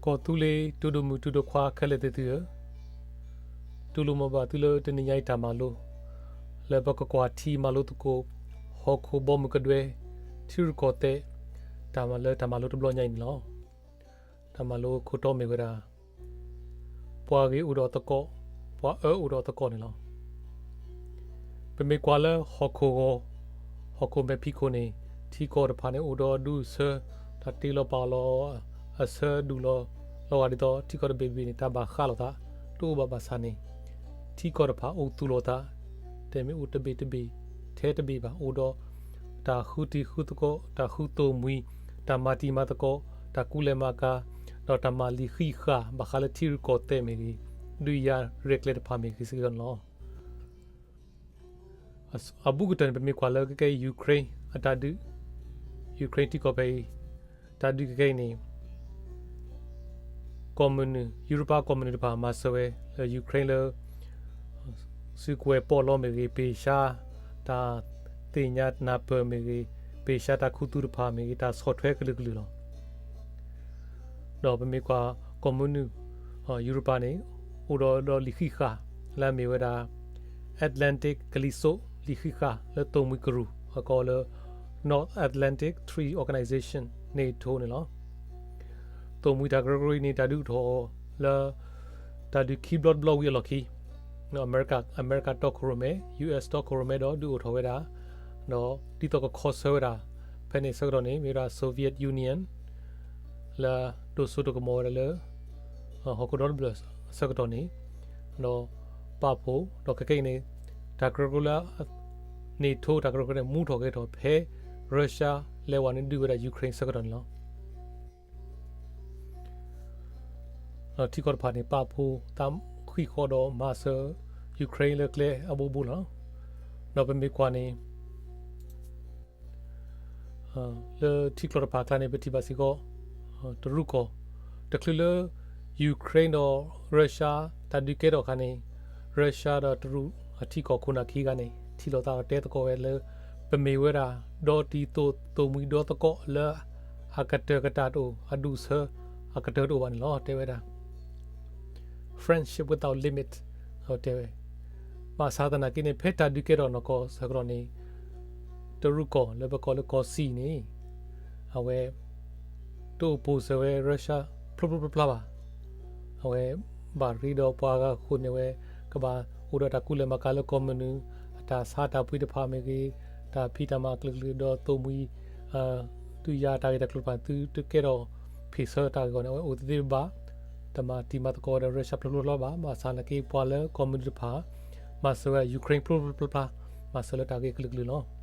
ကီၢ်သူလ့ၤ ဒိၣ်ဒိၣ်မုၢ် ဒိၣ်ဒိၣ်ခွါခဲလၢာ်သ့ၣ်သုဧၢ, တူၢ်လိာ်မုာ်ဘၣ်သုလၢတနံၤညါအံၤတၢ်မၤလိ, လၢပကကွၢ်ထံမၤလိသကိး ဟီၣ်ခိၣ်ဘီမုၢ်ကဒွဲ, ထံရူၢ်ကီၢ်သဲး, တၢ်မၤလၢတၢ်မၤလိတဘျီညါအံၤန့ၣ်လီၤ. တၢ်မၤလိခိၣ်တီမ့ၢ်ဝဲဒၣ် ပှၤဂ့ၤအိၣ်ဒီးသကိး, ပှၤအၢအိၣ်ဒီးသကိးန့ၣ်လီၤ. ပမ့ၢ်ကွၢ်လၢဟီၣ်ခိၣ်ဂီၤ, ဟီၣ်ခိၣ်မဲာ်ဖံးခိၣ်န့ၣ်, ထံကီၢ်တဖၣ်န့ၣ် အိၣ်ဒီးအဒူၣ်အဆၢ, တၢ်တ့လီၤပာ်လီၤ, အဆၢဒူၣ်လီၤ, လီၤဂာ်ဒ်သိး ထံကီၢ်တဘ့ၣ်ဘ့ၣ်န့ၣ် တၢ်ဘၣ်ဃးလိာ်သး တအိၣ်ဘၣ်ဘၣ်ဆၣ်န့ၣ်, ထံကီၢ်တဖၣ်အိၣ်သူၣ်လီၤသး, တမ့ၢ်အိၣ်တဘ့ၣ်တဘ့ၣ်, ထဲတဘ့ၣ်ဘၣ်, အိၣ်ဒီး တၢ်ဃုတံၤဃုသကိး, တၢ်ဃုသိၣ်မှံၤ, တၢ်မၤတံၤမၤသကိး, တၢ်ကူလဲၢ်မၤကၤ, ဒီးတၢ်မၤလံာ်ဃံးဃာ် ဘၣ်ဃးလၢထံရူၢ်ကီၢ်သဲးမ့ၢ်ဂ့ၤ, ဒုးယၤရဲၣ်ကျဲၤတဖၣ်မ့ၢ်ဂ့ၤစ့ၢ်ကီးန့ၣ်လီၤ. အဘူးကတၢၢ်န့ၣ် ပမ့ၢ်ကွၢ်လၢကကဲ Ukraine အတၢ်ဒုး, Ukraine ထံကီၢ်ဖဲအံၤ, တၢ်ဒုးကကဲအံၤန့ၣ် ကီၢ်မနုၤ, ယူရပၤကီၢ်မနုၤတဖၣ် မၤစၢၤဝဲလၢ Ukraine လၢ စုကဝဲၤပီးလီမ့ၢ်ဂ့ၤ, ပ့ၢ်ဆှါတၢ်သ့ၣ်ညါနၢ်ပၢၢ်မ့ၢ်ဂ့ၤ, ပ့ၢ်ဆှါတၢ်ခူသူၣ်တဖၣ်မ့ၢ်ဂ့ၤ, တၢ်ဆီၣ်ထွဲကလုာ်ကလုာ်လီၤ. ဒီးပမ့ၢ်ကွၢ်ကီၢ်မနုၤ, ယူရပၤန့ၣ် အိၣ်ဒီးဒီးလံာ်ဃံးဃာ် လၢအမ့ၢ်ဝဲဒၣ် Atlantic ကလံၤစိးလံာ်ဃံးဃာ်လၢသိၣ်မှံကရူၢ် အကိးလၢ North Atlantic Treaty Organization, NATO န့ၣ်လီၤ. သိၣ်မှံတၢ်ကရၢကရိအံၤန့ၣ် တၢ်ဒုးအိၣ်ထီၣ်လၢ တၢ်ဒုးခံဘျီတဘျီဝံၤအလီၢ်ခံ, အမဲရကၤ, အမဲရကၤတီခိၣ်ရိၣ်မဲ, US တီခိၣ်ရိၣ်မဲဒီးဒုးအိၣ်ထီၣ်ဝဲဒၣ်, ဒီးဒ်သိးကခီဆၢဝဲဒၣ်, ဖဲန့ၣ်အဆၢကတီၢ်န့ၣ် မ့ၢ်ဝဲဒၣ် Soviet Union လၢဒိၣ်စိဒိၣ်ကမီၤဝဲဒၣ်လၢ ဟီၣ်ခိၣ်ဒီတဘျၢၣ်အဆၢကတီၢ်န့ၣ်, ဒီးပာ်ဖှိၣ်, ဒီးခဲကနံၣ်အံၤန့ၣ် တၢ်ကရၢကရိလၢ NATO တၢ်ကရၢကရိန့ၣ် မူထီၣ်ဂဲၤထီၣ်ဖဲ Russia လဲၤဝဲန့ၣ်ဒုးဝဲဒၣ် Ukraine အဆၢကတီၢ်န့ၣ်လီၤ. ဒီးထံကီၢ်တဖၣ်န့ၣ် ပာ်ဖှိၣ်သးဃံးဃီဒီးမၤစၢၤ Ukraine လၢကျဲအဘိဘိလီၤ. ဒီးပမ့ၢ်ကွၢ်န့ၣ် လၢထံကျိတဖၣ်အကျါန့ၣ် ပထံၣ်ဘၣ်စ့ၢ်ကီး တရူးကီၢ်, တချုးလၢ Ukraine ဒီး Russia တၢ်ဒုးကဲထီၣ်အခါန့ၣ် Russia ဒီးတရူးအထံကီၢ်ခိၣ်နၢ်ခံဂၤန့ၣ် ထံၣ်လိာ်သးကတဲသကိးဝဲလၢ ပမ့ၢ်ဝဲဒၣ် ဒီတံၤသိၣ်သိၣ်မှံၤဒီသကိးလၢ အကတၢၢ်ကတၢၢ်တအိၣ်, အဒူၣ်အဆၢအကတၢၢ်တအိၣ်ဘၣ်န့ၣ်လီၤ တဲဝဲဒၣ် friendship without limit တဲဝဲ. ဘၣ်ဆၣ်သနာ်က့န့ၣ် ဖဲတၢ်ဒုးကဲထီၣ်နီၢ်ကီၢ်ဆၢကတီၢ်န့ၣ် တရူးကီၢ်လၢပကိးလၢကီၢ်စံၣ်န့ၣ် အဝဲ တအိၣ်ပိၢ်စၢၤဝဲ Russia ဖျိဖျိဖျါဖျါဘၣ်. အဝဲ ဘၣ်ရ့ဒီးပှၤဂၤအဃိန့ၣ် အဝဲကဘၣ်အိၣ်ဒီးတၢ်ကူလဲၢ်မၤကၤလၢကီၢ်မနုၤ, အတၢ်ဆါတၢ်ပှ့ၤတဖၣ်မ့ၢ်ဂ့ၤ, တၢ်ဖံးတၢ်မၤအကလုာ်ကလုာ်ဒီးသိၣ်မှံၤ ဒုးယၤတၢ်ဂ့ၢ်တၢ်ကျိၤတဖၣ် သုတကဲထီၣ်ဖ့ၣ်ဆၢတၢ်ဂ့ၢ်အဂီၢ်န့ၣ် အဝဲအိၣ်သ့သ့ဘၣ်, တမၤတံၤမၤသကိးဒီး Russia ဖျိဖျိဖျါဖျါဘၣ်. ဘၣ်ဆၣ်သနာ်က့ ပှၤလၢကီၢ်မနုၤတဖၣ် မၤစၢၤဝဲ Ukraine ဖျိဖျိဖျါဖျါ, မၤစၢၤလၢတၢ်ဂ့ၢ်အကလုာ်ကလုာ်လီၤ.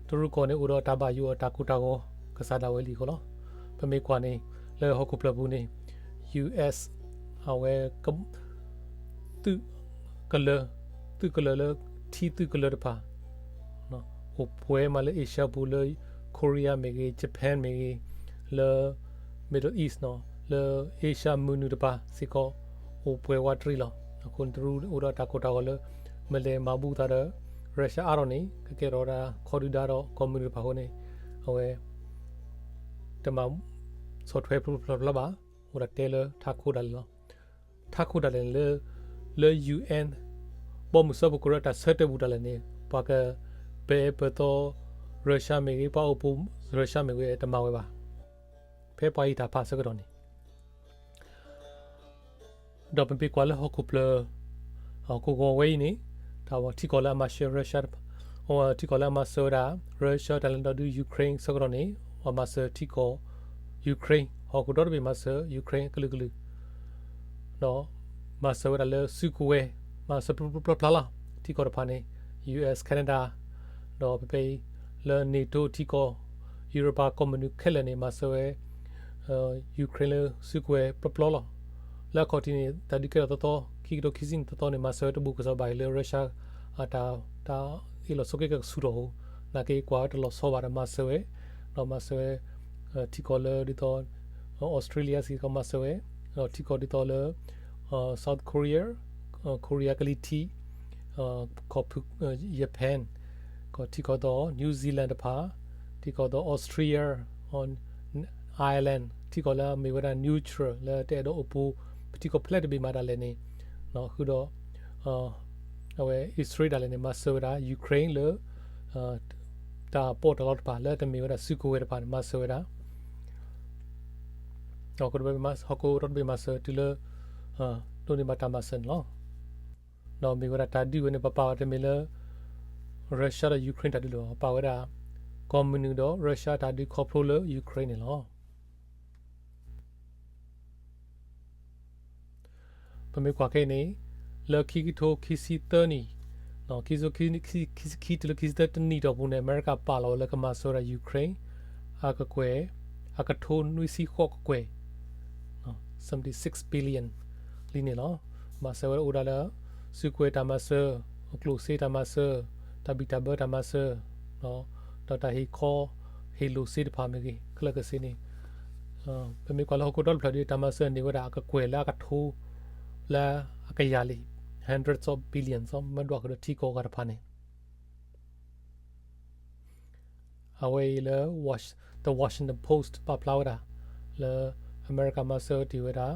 တရူးကီၢ်န့ၣ် အိၣ်ဒီးတၢ်ဘၣ်ယိၣ်အတၢ်ကိၢ်တၢ်ဂီၤ ကစၢ်ဒၣ်ဝဲလံအဃိလီၤ. ပမ့ၢ်ကွၢ်န့ၣ် လၢဟီၣ်ခိၣ်ဖျၢၣ်ပူၤန့ၣ် US အဝဲ သုးကလၢာ်, သုးကလၢာ်လၢ ထံသုးကလၢာ်တဖၣ် အိၣ်ပှဲၤမးလၢ Asia ပူၤလၢ Korea မ့ၢ်ဂ့ၤ, Japan မ့ၢ်ဂ့ၤ, လၢ Middle East နီၤ, လၢ Asia မုၢ်နုာ်တပၤစ့ၢ်ကီး အိၣ်ပှဲၤဝးတရံးလီၤ. အဃိန့ၣ် တရူးအိၣ်ဒီးတၢ်ကိၢ်တၢ်ဂီၤလၢ မ့ၢ်လဲၤမၤဘူၣ်သးဒီး Russia အါထီၣ်န့ၣ် ကကဲထီၣ်ဝဲဒၣ်ခီဒုၣ်ဒါဒီးကီၢ်မုၢ်နုာ်တဖၣ်အဃိန့ၣ် အဝဲ တမၤဆီၣ်ထွဲဖျိဖျိဖျါဖျါဘၣ်, အိၣ်ဒၣ်တဲလၢထးခိၣ်ဒၣ်လဲာ်လီၤ. ထးခိၣ်ဒၣ်လဲာ်န့ၣ်လၢ လၢ UN ဘီမုၢ်စၢဖှိၣ်ကရၢတၢ်ဆၢတဲာ်ပူၤဒၣ်လဲာ်န့ၣ် ပှၤကပာ်အဲၣ်ပာ်သီ Russia မ့ၢ်ဂ့ၤ, ပှၤအိၣ်ပိၢ် Russia မ့ၢ်ဂ့ၤ တမၤဝဲဘၣ်. ဖဲပှၤဟ့ၣ်တၢ်ဖးဆၢကတီၢ်န့ၣ် ဒီးပမ့ၢ်ကွၢ်လၢဟီၣ်ခိၣ်ဖျၢၣ် ဟီၣ်ခိၣ်ဂီၤဝဲအံၤန့ၣ် တၢ်ထံကီၢ်လၢအမၤစၢၤ Russia တဖၣ်, ထံကီၢ်လၢအမၤစၢၤဝဲဒၣ် Russia တၢ်လဲၤဒီးဒုး Ukraine ဆၢကတီၢ်န့ၣ် ပှၤမၤစၢၤထံကီၢ် Ukraine, ဟီၣ်ခိၣ်ဒီတဘ့ၣ်မၤစၢၤ Ukraine အကလုာ်ကလုာ် ဒီးမၤစၢၤဝဲဒၣ်လၢစုကဝဲၤ, မၤစၢၤဖျိဖျိဖျါဖျါလီၤ. ထံကီၢ်တဖၣ်န့ၣ် US, Canada ဒီးဖဲဖဲအံၤ လၢ NATO ထံကီၢ်, ယူရပၤကီၢ်မနုၤခဲလၢာ်န့ၣ် မၤစၢၤဝဲ Ukraine လၢစုကဝဲၤပျီပျီလီၤ. လၢအခီၣ်ထံးန့ၣ် တၢ်ဒုးကဲထီၣ်သီသီ ခံကထိခံဆံန့ၣ်သီသီန့ၣ် မၤစၢၤဝဲတဘူၣ်ကစီၣ်ဘၣ်အံၤလၢ Russia အတၢ် တၢ်အ့ၣ်လိာ်ဆိးက့ကဆူၣ်ထီၣ်အဃိ, သနာ်က့ကွၢ်ဝဲတလီၤဆီဘၣ်ဒီးမၤစၢၤဝဲ, ဒီးမၤစၢၤဝဲ ထံကီၢ်လၢဒ်သိး Australia စ့ၢ်ကီးမၤစၢၤဝဲ, ဒီးထံကီၢ်ဒ်သိးလၢ South Korea, Korea ကလံၤထံး, ကီၢ်ဖု, Japan, ကီၢ်ထံကီၢ်ဒီး New Zealand တဖၣ်, ထံကီၢ်ဒီး Austria, Ireland ထံကီၢ်လၢအမ့ၢ်ဝဲဒၣ် neutral လၢတအဲၣ်ဒိးအိၣ်ပူၤ ပထံကီၢ်ဖျၢၣ်တဘ့ၣ်မးဒၣ်လဲာ်န့ၣ်, ဃုာ်ဒီး အဝဲအံၣ်စရ့လးဒၣ်လဲာ်န့ၣ် မၤစၢၤဝဲဒၣ် Ukraine လၢ တၢ်ပီးတၢ်လီတဖၣ် လၢတမ့ၢ်ဝဲဒၣ်စုကဝဲၤတဖၣ်န့ၣ် မၤစၢၤဝဲဒၣ် ဟီၣ်ခိၣ်ဒီတဘ့ၣ်မၤစၢၤတုၤလၢ ဒိးန့ၢ်ဘၣ်တၢ်မၤစၢၤန့ၣ်လီၤ. ဒီးမ့ၢ်ဝဲဒၣ်တၢ်ဒုးဝဲန့ၣ် ပပာ်ဝဲတမ့ၢ်လၢ Russia ဒီး Ukraine တၢ်ဒုးလီၤ. ပပာ်ဝဲဒၣ် ကီၢ်မုၢ်နုာ်ဒီး Russia တၢ်ဒုးခီဖျိလၢ Ukraine န့ၣ်လီၤ. ပမ့ၢ်ကွၢ်ခဲအံၤန့ၣ် လၢခံကထိခံဆံသၢနံၣ်, ခံကထိခံဆံခံတုၤလၢခံဆံသၢတနံၣ်တီၢ်ပူၤန့ၣ် အမဲရကၤပာ်လီၤဝဲလၢကမၤစၢၤဝဲဒၣ် Ukraine အကကွဲၢ် အကထိနွံဆံဃိးကကွဲၢ် seventy six billion လံန့ၣ်လီၤ. မၤစၢၤဝဲအိၣ်ဒၣ်လၢ စုကဝဲၤတၢ်မၤစၢၤ, ကျိၣ်စ့တၢ်မၤစၢၤ, တၢ်ဘံၣ်တၢ်ဘၢတၢ်မၤစၢၤ, ဒီးတၢ်ဟ့ၣ်ခီ ဟ့ၣ်လိာ်စ့တဖၣ်မ့ၢ်ဂ့ၤ, ခဲလၢာ်ခဲဆ့န့ၣ် ပမ့ၢ်ကွၢ်လၢဟီၣ်ခိၣ်ဒီတဖျၢၣ်ဒီး တၢ်မၤစၢၤန့ၢ်ဝဲဒၣ်အကကွဲၢ်လၢအကထိ လၢအကယၤလံ, hundreds of billions မ့ၢ်ဒွးဃုာ်ဒီးထံကီၢ်ဂၤတဖၣ်န့ၣ် အဝဲအံၤလၢ The Washington Post ပာ်ဖျါဝဲဒၣ် လၢအမဲရကၤမၤစၢၤတ့ၢ်ဝဲဒၣ်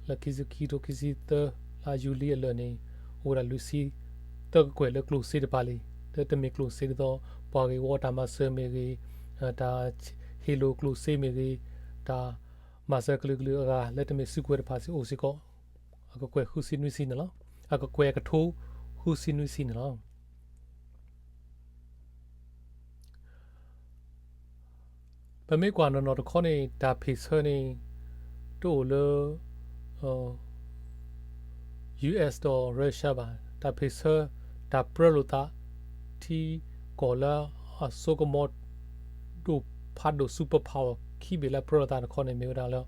လၢခံကထိခံဆံသၢ လါယူၤလံအလၢာ်န့ၣ် အိၣ်ဝဲဒၣ်လွံၢ်ဆံသၢကကွဲၢ်လၢကျိၣ်စ့တဖၣ်လံ, လၢတမ့ၢ်ကျိၣ်စ့ဒ်သိး ပှၤဂ့ၢ်ဝီတၢ်မၤစၢၤမ့ၢ်ဂ့ၤ, တၢ်ဟ့ၣ်လိာ်ကျိၣ်စ့မ့ၢ်ဂ့ၤ, တၢ်မၤစၢၤကလုာ်ကလုာ်အဂၤ လၢတမ့ၢ်စုကဝဲၤတဖၣ်စ့ၢ်အိၣ်စ့ၢ်ကီး အကကွဲၢ်ဃုဆံနွံဆံန့ၣ်လီၤ. အကကွဲၢ်အကထိဃုဆံနွံဆံန့ၣ်လီၤ. ပမ့ၢ်ကွၢ်နီၢ်နီၢ်တခီန့ၣ် တၢ်ဖ့ၣ်ဆၢန့ၣ် တအိၣ်လၢ US ဒီး Russia ဘၣ်. တၢ်ဖ့ၣ်ဆၢ တၢ်ပြၢလိာ်သး ထံကီၢ်လၢအစိကမီၤ ဒိၣ်ဖးဒိၣ် superpower ခံဘ့ၣ်လၢအပြၢလိာ်သးတခီန့ၣ် မ့ၢ်ဝဲဒၣ်လၢ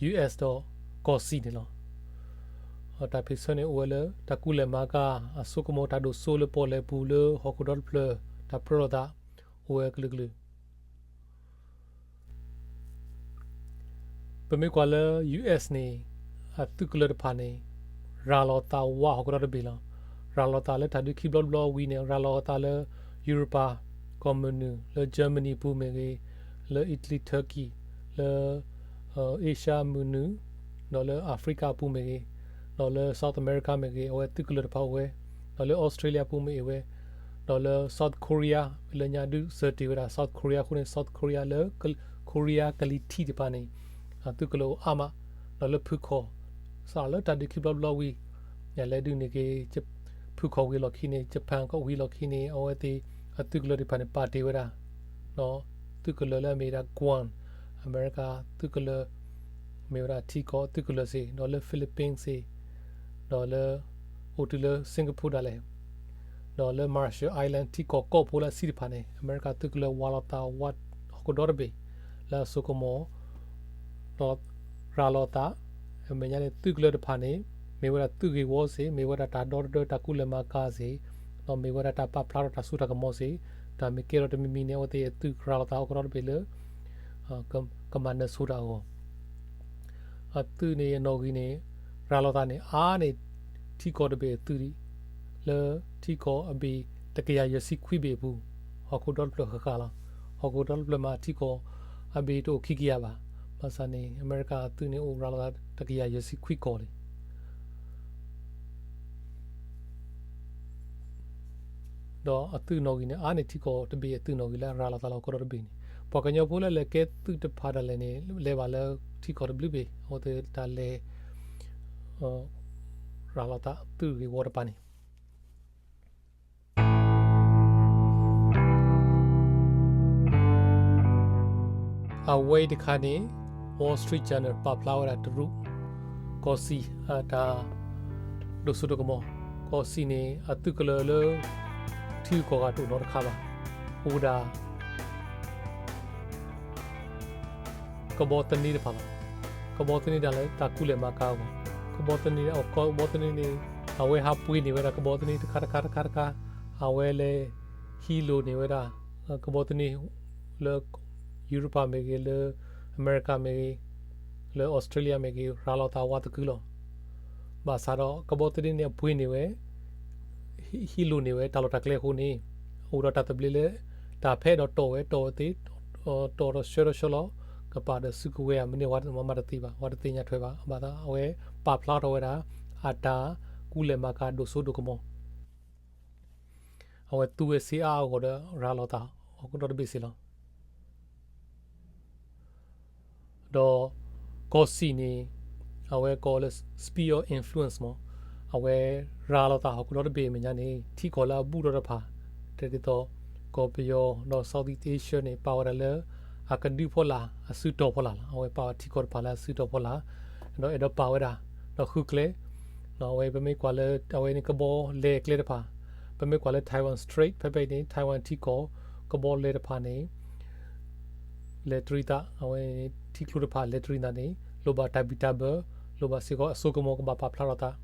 US ဒီးကီၢ်စံၣ်န့ၣ်လီၤ. တၢ်ဖ့ၣ်ဆၢန့ၣ်အိၣ်ဝဲလၢ တၢ်ကူၣ်လဲၤမၤကၤ အစိကမီၤတၢ်ဒိၣ်စိလၢပီၣ်လဲၣ်ပူၤလၢဟီၣ်ခိၣ်ဒီတဖျၢၣ် တၢ်ပြၢလိာ်သး အိၣ်ဝဲကလုာ်ကလုာ် ပမ့ၢ်ကွၢ်လၢ US န့ၣ် အသုးကလၢၤတဖၣ်န့ၣ် ရၤလီၤသးဝးဟီၣ်ခိၣ်ဒီတဘ့ၣ်လီၤ. ရၤလီၤသးလၢတၢ်ဒုးခံဘျီတဘျီဝံၤန့ၣ် ရၤလီၤသးလၢ ယူရပၤ ကီၢ်မုၢ်နုာ် လၢ Germany ပူၤမ့ၢ်ဂ့ၤ, လၢ Italy Turkey လၢ Asia မုၢ်နုာ် ဒီးလၢ Africa ပူၤမ့ၢ်ဂ့ၤ, ဒီးလၢ South America မ့ၢ်ဂ့ၤ အဝဲသုးကလၢၤတဖၣ်အိၣ်ဝဲ, ဒီးလၢ Australia ပူၤမ့ၢ်အိၣ်ဝဲ, ဒီးလၢ South Korea လၢညါဒုးစၢၤတ့ၢ်ဝဲဒၣ် South Korea အဃိန့ၣ် South Korea လၢ Korea ကလံၤထံးတဖၣ်န့ၣ် သုးကလၢၤအိၣ်အါမး, ဒီးလၢဖုခီၣ် စးလၢတၢ်ဒုးခံဘျီတဘျီဝံၤ လဲၤဒုးန့ၢ်က့ၤ ဖုခီၣ်ဝံၤလီၢ်ခံန့ၣ် Japan ကီၢ်ဝံၤလီၢ်ခံန့ၣ် အဝဲသ့ၣ်အသုးကလၢၤတဖၣ်န့ၣ် ပာ်တ့ၢ်ဝဲဒၣ် သုးကလၢၤလၢအမ့ၢ်ဒၣ် Guam အမဲရကၤသုးကလၢၤ မ့ၢ်ဝဲဒၣ်ထံကီၢ်သုးကလၢၤစ့ၢ် ဒီးလၢ Philippines စ့ၢ် ဒီးလၢ အိၣ်တုၤလၢ Singapore ဒၣ်လဲာ် ဒီးလၢ Marshall Island ထံကီၢ်ကီၢ်ဖိလၢအဆံးတဖၣ်န့ၣ် အမဲရကၤသုးကလၢၤဝးလီၤသးဝးဟီၣ်ခိၣ်ဒီတဘ့ၣ် လၢအစိကမီၤ ဒီးရၤလီၤသး အမဲာ်ညါန့ၣ် သုးကလၢၤတဖၣ်န့ၣ် မ့ၢ်ဝဲဒၣ်သုးဂ့ၢ်ဝီစ့ၢ် မ့ၢ်ဝဲဒၣ်တၢ်ဒီသဒၢတၢ်ကူၣ်လဲၤမၤကၤစ့ၢ် ဒီးမ့ၢ်ဝဲဒၣ်တၢ်ပာ်ဖျါထီၣ်တၢ်စိတၢ်ကမီၤစ့ၢ် တၢ်မ့ၢ်ကဲထီၣ်တမံၤမံၤန့ၣ် အဝဲသ့ၣ်အသုးရၤလီၤသးဟီၣ်ခိၣ်ဒီတဘ့ၣ်လၢ ကမၤနၢၤဆိတၢ်အဂီၢ် အသုးန့ၣ်အနီၣ်ဂံၢ်န့ၣ် ရၤလီၤသးန့ၣ် အါန့ၢ်ထံကီၢ်တဘ့ၣ်အသုးဒံး လၢထံကီၢ်အဘ့ၣ်တကယၤယဲၢ်ဆံခွံဘ့ၣ်အပူၤ ဟီၣ်ခိၣ်ဒီတဖျၢၣ်ဃၣ်ဃၣ်လီၤ. ဟီၣ်ခိၣ်ဒီတဖျၢၣ်မးထံကီၢ်အဘ့ၣ်တအိၣ်ခံကယၤဘၣ်. ဘၣ်ဆၣ်န့ၣ် အမဲရကၤအသုးန့ၣ်အိၣ်ရၤလီၤသးတကယၤယဲၢ်ဆံခွံကီၢ်လံ ဒီးအသုးနီၣ်ဂံၢ်န့ၣ် အါန့ၢ်ထံကီၢ်တဘ့ၣ်အသုးနီၣ်ဂံၢ်လၢအရၤလီၤသးလီၤဟီၣ်ခိၣ်ဒီတဘ့ၣ်န့ၣ် ပှၤကညီဖိလၢလဲၤကဲသုးတဖၣ်ဒၣ်လဲာ်န့ၣ် လဲၤဘၣ်လၢထံကီၢ်တဘျုးဘ့ၣ် အဝဲသ့ၣ်တၢ်လဲၤ ရၤလီၤသးသုးဂ့ၢ်ဝီတပၤန့ၣ် အဝဲအံၤတခါန့ၣ် Wall Street Journal ပာ်ဖျါဝဲဒၣ်တရူး ကီၢ်စံၣ်အတၢ်ဒိၣ်စိတၢ်ကမီၤ ကီၢ်စံၣ်န့ၣ် အသုးကလၢၤလၢ ထံဂုၤကီၢ်ဂၤတအိၣ်နီတခါဘၣ်. အိၣ်ဝဲဒၣ် ကဘီသန့တဖၣ်လီၤ. ကဘီသန့ဒၣ်လဲာ်တၢ်ကူၣ်လဲၤမၤကၤအဂီၢ် ကဘီသန့ ကဘီသန့န့ၣ် အဝဲဟးပှ့ၤန့ၢ်ဝဲဒၣ်ကဘီသန့တခါတခါတခါတခါ အဝဲလဲၤဟံးလိာ်န့ၢ်ဝဲဒၣ် ကဘီသန့ လၢ ယူရပၤမ့ၢ်ဂ့ၤ လၢအမဲရကၤမ့ၢ်ဂ့ၤ လၢအီစထြ့လယါမ့ၢ်ဂ့ၤ ရၤလီၤသးဝးသကုၤလီၤ. ဘၣ်ဆၣ်ဒီးကဘီသန့န့ၣ်အပှ့ၤန့ၢ်ဝဲ ဟံးလိာ်န့ၢ်ဝဲတၢ်လီၢ်တၢ်ကျဲအဃိန့ၣ် အိၣ်ဒီးတၢ်သဘျ့လၢ တၢ်ဖဲဒီးတီၢ်ဝဲတီၢ်ဝဲသ့ တီၢ်ဒီးဆှၢဒီးဆှၢလီၤ ကပာ်ဒီးစုကဝဲၤဧါ မ့ၢ်န့ၢ်ဝဲမၤတသ့ဘၣ်, ဝဲတသ့ၣ်ညါထွဲဘၣ်. ဘၣ်ဆၣ်အဝဲပာ်ဖျါထီၣ်ဝဲဒၣ် အတၢ်ကူၣ်လဲၤမၤကၤဒိၣ်စိဒိၣ်ကမီၤ, အဝဲသူဝဲစ့အါအါဂီၢ်ဂီၢ်ဒီးရၤလီၤသးဟီၣ်ခိၣ်ဒီတဘ့ၣ်စ့ၢ်လီၤ. ဒီးကီၢ်စံၣ်န့ၣ် အဝဲကိးလၢ sphere of influence မး, အဝဲရၤလီၤသးဟီၣ်ခိၣ်ဒီတဘ့ၣ်အမဲာ်ညါန့ၣ် ထံကီၢ်လၢအဘူးဒီးတဖၣ်, တဲဒ်သိး ကီၢ်ပယီၤဒီး Southeast Asia န့ၣ် ပာ်ဝဲဒၣ်လၢအကဒုဖီလာ်အစုတီၤဖီလာ်လီၤ. အဝဲပာ်ထံကီၢ်တဖၣ်လၢအစုတီၤဖီလာ်, ဒီးအဲၣ်ဒိးပာ်ဝဲဒၣ် ဒီးဃုကျဲ အဝဲပမ့ၢ်ကွၢ်လၢ အဝဲန့ၣ်ကဘီလဲၤကျဲတဖၣ်, ပမ့ၢ်ကွၢ်လၢ Taiwan Strait ဖဲဖဲအံၤန့ၣ် Taiwan ထံကီၢ် ကဘီလဲၤတဖၣ်န့ၣ် လဲၤတရံးသး, အဝဲထံကျိတဖၣ်လဲၤတရံးသးန့ၣ် လိၣ်ဘၣ်တၢ်ဘံၣ်တၢ်ဘၢ, လိၣ်ဘၣ်စ့ၢ်ကီးအစိကမီၤကဘၣ်ပာ်ဖျါထီၣ်သး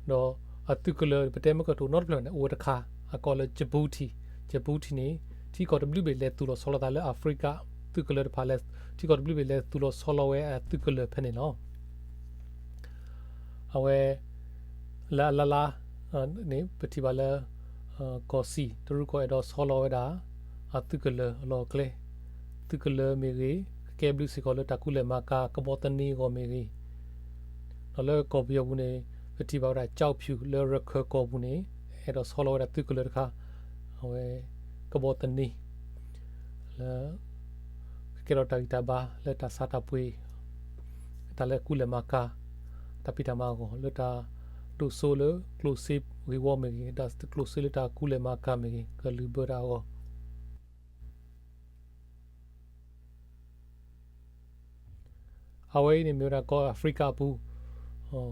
ဒီးအသုးကလၢၤ ပတဲမ့ၢ်ကတိၤနီတဖျၢၣ်န့ၣ် အိၣ်ဝဲတခါ အကိးလၢ Djibouti, Djibouti န့ၣ် ထံကီၢ်တဘျုးဘ့ၣ်လဲၤသူၣ်လီၤဆီလီၤသးလၢ Africa, သုးကလၢၤတဖၣ်လဲၤ, ထံကီၢ်တဘျုးဘ့ၣ်လဲၤသူၣ်လီၤဆီလီၤဝဲအသုးကလၢၤဖဲန့ၣ်လီၤ. အဝဲ လၢအလါလါ န့ၣ် ပထံၣ်ဘၣ်လၢ ကီၢ်စံၣ်တရူးကီၢ်အဲၣ်ဒိးဆီလီၤဝဲဒၣ် အသုးကလၢၤအလီၢ်အကျဲ, သုးကလၢၤမ့ၢ်ဂ့ၤ, ကကဲဘျုးစ့ၢ်ကီးလၢတၢ်ကူၣ်လဲၤမၤကၤကဘီသန့အဂီၢ်မ့ၢ်ဂ့ၤ, ဒီးလၢကီၢ်ပယီၤပူၤန့ၣ် ပထံၣ်ဘၣ်ဝဲဒၣ် ကၠီဖၠူၣ် လၢရခၢၣ်ကီၢ်ပူၤန့ၣ် အဲၣ်ဒိးဆီလီၤဝဲဒၣ်သုးကလၢၤတခါ, အဝဲ ကဘီသန့ လၢ ကကဲထီၣ်တၢ်ဂံၢ်တၢ်ဘါလၢတၢ်ဆါတၢ်ပှ့ၤ, တၢ်လၢကူၣ်လဲၤမၤကၤ, တၢ်ဖံးတၢ်မၤအဂီၢ်, လၢတၢ်ဒိၣ်စိလၢကျိၣ်စ့ဂ့ၢ်ဝီမ့ၢ်ဂ့ၤ, တၢ်ကျိၣ်စ့လၢတၢ်ကူၣ်လဲၤမၤကၤမ့ၢ်ဂ့ၤ, ကလုၢ်ဘၢတၢ်အဂီၢ် အဝဲအံၤန့ၣ်မ့ၢ်ဝဲဒၣ်ကီၢ်အဖရံကၤအပူၤ,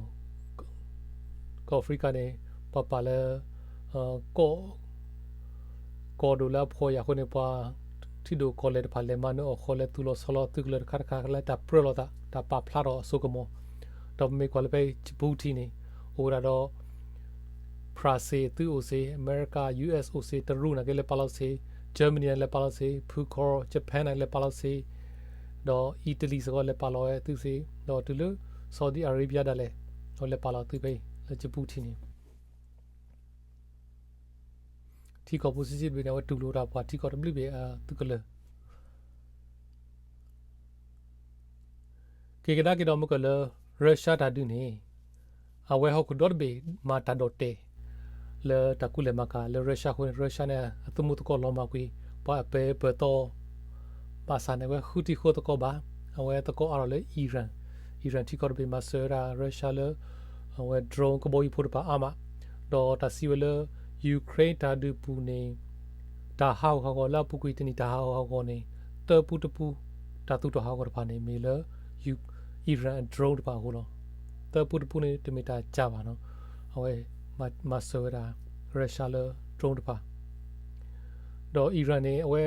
ကီၢ်အဖရံကၤန့ၣ် ပှၤပာ်လၢ ကီၢ်ဒိၣ်လၢအဖှီၣ်ယာ်အဃိန့ၣ် ပှၤထံဒိၣ်ကီၢ်လဲၢ်တဖၣ် လဲၤမၤနၢၤအီၣ်ဃီ လဲၤသူၣ်လီၤဆီလီၤသုးကလၢၤတခါတခါ လၢတၢ်ပြၢလိာ်သး တၢ်ပာ်ဖျါထီၣ်အစိကမီၤ, ဒီးပမ့ၢ်ကွၢ်လၢဖဲ Djibouti န့ၣ် အိၣ်ဝဲဒၣ်ဒီး ဖရၣ်စ့ၣ်အသုးအိၣ်စ့ၢ်, အမဲရကၤ ယူၣ်အ့း အိၣ်စ့ၢ်, တရူးန့ၣ်က့လဲၤပာ်လီၤစ့ၢ်, ကၠၢမနံန့ၣ်လဲၤပာ်လီၤစ့ၢ်, ဖုခီ Japan န့ၣ်လဲၤပာ်လီၤစ့ၢ်, ဒီးအံၣ်တလံၤစ့ၢ်ကီးလဲၤပာ်လီၤဝဲသုးစ့ၢ်, ဒီးတုၤလၢ Saudi Arabia ဒၣ်လဲာ် အဝဲလဲၤပာ်လီၤသုးဖဲအံၤ လၢ Djibouti န့ၣ် ထံကီၢ်ဖိဆံးဆံးတဘ့ၣ်န့ၣ် အဝဲတူၢ်လိာ်တၢ်ပှၤထံကီၢ်တဘျုးဘ့ၣ်အသုးကလၢၤ က့ၤကဒါက့ၤဒီးမ့ၢ်ကၢၢ်လၢ Russia တၢ်ဒုးန့ၣ် အဝဲဟီၣ်ခိၣ်ဒီတဘ့ၣ်မၤတၢ်ဒီၣ်တဲာ် လၢတၢ်ကူၣ်လဲၤမၤကၤလၢ Russia အဃိန့ၣ် Russia န့ၣ် အသမူသကိးလီၤမၢ်ကွံာ် ပှၤအပၢၤပၢၤသီ ဘၣ်ဆၣ်န့ၣ် အဝဲဃုထံၣ်ဃုသကိးဘၣ်, အဝဲသကိးအါထီၣ်လၢ Iran, Iran ထံကီၢ်တဘ့ၣ်မၤစၢၤဝဲဒၣ် Russia လၢ အဝဲ drone ကဘီယူၤဖိတဖၣ်အါမး, ဒီးတၢ်စံးဝဲလၢ Ukraine တၢ်ဒုးပူၤန့ၣ် တၢ်ဟးဂီၤဟးဂီၤလၢအပူၤကွံာ်တနံၣ်တၢ်ဟးဂီၤဟးဂီၤန့ၣ် သၢပူတပူ တၢ်သူၣ်ထီၣ်ဟးဂီၤတဖၣ်န့ၣ် မ့ၢ်လၢ Iran drone တဖၣ်အဃိလီၤ. သၢပူတပူန့ၣ် တမ့ၢ်တၢ်ကၢ်ဘၣ်နီၤ, အဝဲမၤစၢၤဝဲဒၣ် Russia လၢ drone တဖၣ် ဒီး Iran န့ၣ် အဝဲ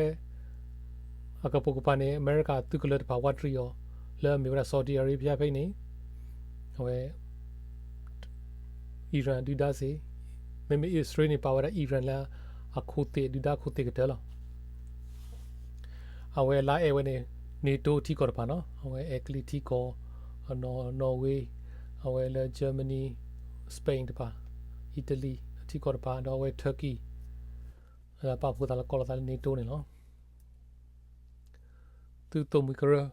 အကပိာ်ကပၤန့ၣ် အမဲရကၤသုးကလၢၤတဖၣ်ဝးတရံးအီၤ လၢအမ့ၢ်ဝဲဒၣ် Saudi Arabia ဖဲအံၤန့ၣ် အဝဲ Iran ဒုၣ်ဒါစ့ၢ်, မ့မ့ၢ် အံၣ်စရ့လးန့ၣ် ပာ်ဝဲဒၣ် Iran လၢအခိၣ်သ့ၣ် ဒုၣ်ဒါခိၣ်သ့ၣ်ကတၢၢ်လီၤ. အဝဲလၢအဲၣ်ဝဲန့ၣ် NATO ထံကီၢ်တဖၣ်နီၤ, အဝဲအဲၣ်ကလံၤထံကီၢ် Norway, အဝဲလၢ Germany, Spain တဖၣ်, Italy ထံကီၢ်တဖၣ် ဒီးအဝဲ Turkey လၢပာ်ဖှိၣ်သးလၢကိးလီၤသးလၢ NATO န့ၣ်လီၤ. သုးသိၣ်မှံၤကရၢ,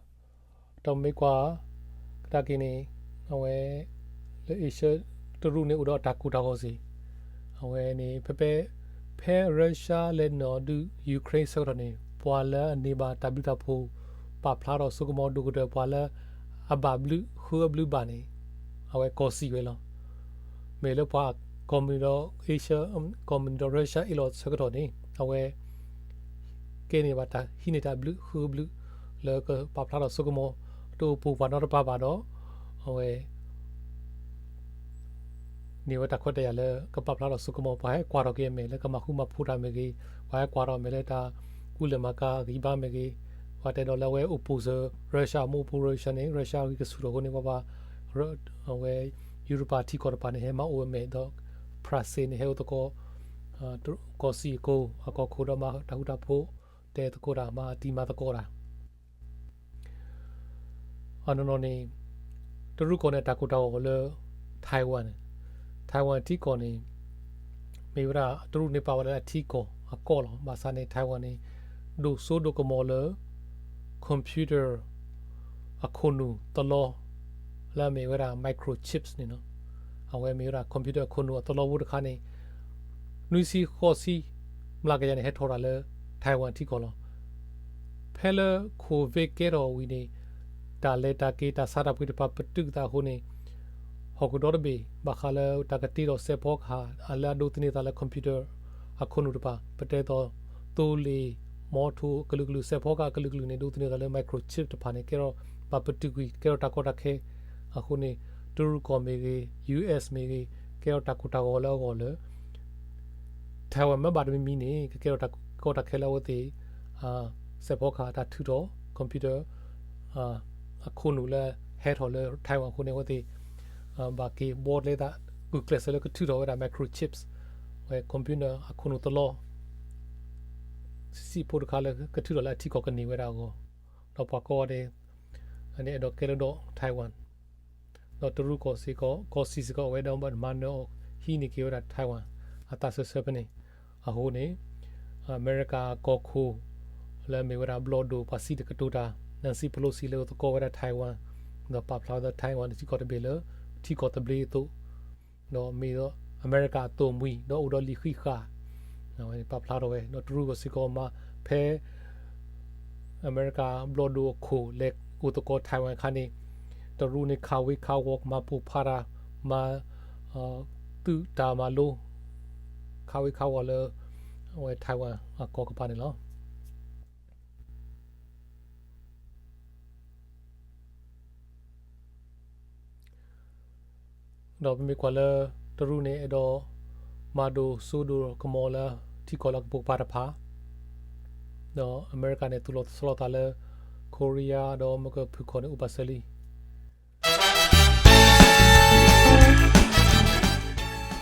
ဒီးမ့ၢ်ကွၢ် ကဒါက့ၤန့ၣ် အဝဲ လၢ Asia တရူးန့ၣ် အိၣ်ဒီးတၢ်ကိၢ်တၢ်ဂီၤစ့ၢ်, အဝဲန့ၣ် ဖဲ ဖဲ ဖဲ Russia လဲၤနုာ်ဒုး Ukraine ဆၢကတီၢ်န့ၣ် ပှၤလၢအန့ၢ်ဘၣ်တၢ်ဘျုးတၢ်ဖှိၣ် ပာ်ဖျါထီၣ်စိကမီၤဒိၣ်ကတၢၢ် ပှၤလၢအဘၣ်ဘျုးဃုအဘျုးဘၣ်န့ၣ် အဝဲကီၢ်စံၣ်ဝဲလီၤ. မ့ၢ်လၢပှၤ ကီၢ်မုၢ်ဒီး Asia ကီၢ်မုၢ်ဒီး Russia အ့ၣ်လိာ်ဆၢကတီၢ်န့ၣ် အဝဲ ကဲန့ၢ်ဘၣ်တၢ်ဟံးန့ၢ်တၢ်ဘျုးဃုဘျုး လၢကပာ်ဖျါထီၣ်စိကမီၤ တအိၣ်ပိာ်ပှၤနီတပၤဘၣ်ဒီး အဝဲ န့ၢ်ဝဲတၢ်ခွဲးတၢ်ယာ်လၢကပာ်ဖျါထီၣ်စိကမီၤ ပှၤဟဲကွၢ်ထီၣ်က့ၤအမဲာ်လၢကမၤဃူမၤဖိးတၢ်မ့ၢ်ဂ့ၤ, ပှၤဟဲကွၢ်ထီၣ်အမဲာ်လၢတၢ်ကူၣ်လဲၤမၤကၤဂံၢ်ဘါမ့ၢ်ဂ့ၤ, ပှၤတဲဒီးလၢအဝဲအိၣ်ပိာ်စၢၤ Russia မ့ၢ်အိၣ်ပိာ် Russia န့ၣ် Russia ဂံၢ်ကဆူၣ်ထီၣ်အဃိန့ၣ် ပှၤဘၣ် အဝဲ ယူရပၤထံကီၢ်တဖၣ်န့ၣ် ဟဲမၤအိၣ်အမဲာ်ဒီး ဖရၣ်စ့ၣ်န့ၣ် ဟဲအိၣ်သကိး ကီၢ်စံၣ်အကိ အကီၢ်ခိၣ်ဒီးမၤတၢ်ဃူတၢ်ဖိး တဲသကိးတၢ် မၤတံၤမၤသကိးတၢ် အနီၢ်နီၢ်န့ၣ် တရူးကီၢ်န့ၣ် တၢ်ကိၢ်တၢ်ဂီၤလၢ Taiwan န့ၣ် Taiwan ထံကီၢ်န့ၣ် မ့ၢ်ဝဲဒၣ် တရူးန့ၣ်ပာ်ဝဲဒၣ်လၢအထံကီၢ်အကီၢ်လီၤ. ဘၣ်ဆၣ်န့ၣ် Taiwan န့ၣ် ဒိၣ်စိဒိၣ်ကမီၤလၢ computer အခိၣ်နူာ်တလီ လၢအမ့ၢ်ဝဲဒၣ် microchips န့ၣ်လီၤ. အဝဲမ့ၢ်ဝဲဒၣ် computer အခိၣ်နူာ်အတလီဖိတခါန့ၣ် နွံဆံဃိးဆံ မျးကယၤန့ၣ် ဟဲထီၣ်တၢ်လၢ Taiwan ထံကီၢ်လီၤ. ဖဲလၢ COVID ကဲထီၣ်ဝံၤန့ၣ် တၢ်လဲၤတၢ်က့ၤ တၢ်ဆါတၢ်ပှ့ၤတဖၣ်ပတုာ်သးအဃိန့ၣ် ဟီၣ်ခိၣ်ဒီတဘ့ၣ် ဘၣ်ဃးလၢတၢ်ကတ့ထီၣ်စဲးဖီကဟၣ် လၢအဒိးသန့ၤသးလၢ computer အခိၣ်နူာ်တဖၣ် ပတဲသိး သိလ့ၣ် မီထိၣ်အကလုာ်ကလုာ် စဲးဖီကဟၣ်အကလုာ်ကလုာ်န့ၣ် ဒိးသန့ၤသးလၢ microchip တဖၣ်န့ၣ် ကဲထီၣ်ဘၣ်ပတုာ်ကွံာ် ကဲထီၣ်တၢ်ကီတၢ်ခဲအဃိန့ၣ် တရူးကီၢ်မ့ၢ်ဂ့ၤ US မ့ၢ်ဂ့ၤ ကဲထီၣ်တၢ်ကိၢ်တၢ်ဂီၤလၢအဂီၢ်လၢ Taiwan မ့ၢ်ဘၣ်တမံၤမံၤန့ၣ် ကကဲထီၣ်တၢ်ကီတၢ်ခဲလၢအဝဲသ့ၣ် စဲးဖီကဟၣ်တၢ်ထုးထီၣ် computer အခိၣ်နူာ်လၢဟဲထီၣ်လၢ Taiwan အဃိန့ၣ် အဝဲသ့ၣ် ဘၣ်က့ၤဘှီလဲသး ဂုာ်ကျဲးစၢးလၢကထုးထီၣ်ဝဲဒၣ် microchips ဝဲ computer အခိၣ်နူာ်တလီ ဆံးဆံးဖိတခါလၢကထုးထီၣ်လၢအထံကီၢ်ကန့ၢ်ဝဲဒၣ်အဂီၢ် ဒီးပှၤကိးဂၤဒဲး န့ၣ်အဲၣ်ဒိးကဲလၢဒီး Taiwan ဒီးတရူးကီၢ်စ့ၢ်ကီး ကီၢ်စံၣ်စ့ၢ်ကီး အဝဲဒၣ်ဘၣ်မၤနၢၤအီၤဟံးန့ၢ်က့ၤဝဲဒၣ် Taiwan အတၢ်စၢၤဆၢဖဲန့ၣ် အဃိန့ၣ် အမဲရကၤကီၢ်ခိၣ် လၢအမ့ၢ်ဝဲဒၣ်ဘျီၣ်ဒိၣ်ပှၤစံၣ်တကတိၤတၢ် Nancy Pelosi လၢအိၣ်သကိးဝဲဒၣ် Taiwan ဒီးပာ်ဖျါဝဲဒၣ် Taiwan န့ၣ်ထံကီၢ်တဘ့ၣ်လၢ ထံကီၢ်သဘျ့အသိး ဒီးမ့ၢ်ဒီးအမဲရကၤအသိၣ်မှံၤ ဒီးအိၣ်ဒီးလံာ်ဃံးဃာ် ပာ်ဖျါထီၣ်ဝဲ ဒီးတရူးကီၢ်စ့ၢ်ကီးမၤဖဲ အမဲရကၤဘျီၣ်ဒိၣ်အခိၣ်လဲၤအိၣ်သကိး Taiwan အခါန့ၣ် တရူးန့ၣ်ခးဝ့ခးဝီၤ မၤပိာ်ဖးတၢ် မၤ သုးတၢ်မၤလိ ခးဝ့ခးဝီၤလၢ အဝဲ Taiwan အကီၢ်ကပၤန့ၣ်လီၤ. ဒီးပမ့ၢ်ကွၢ်လၢ တရူးန့ၣ်အဲၣ်ဒိး မၤဒိၣ်စိဒိၣ်ကမီၤလၢ ထံကီၢ်လၢကပိာ်ကပၤတဖၣ် ဒီးအမဲရကၤန့ၣ် သူၣ်လီၤဆီလီၤသးလၢ Korea ဒီးမ့ၢ်ကဖုၣ်ခီၣ်န့ၣ် အိၣ်ပာ်စၢၤလံ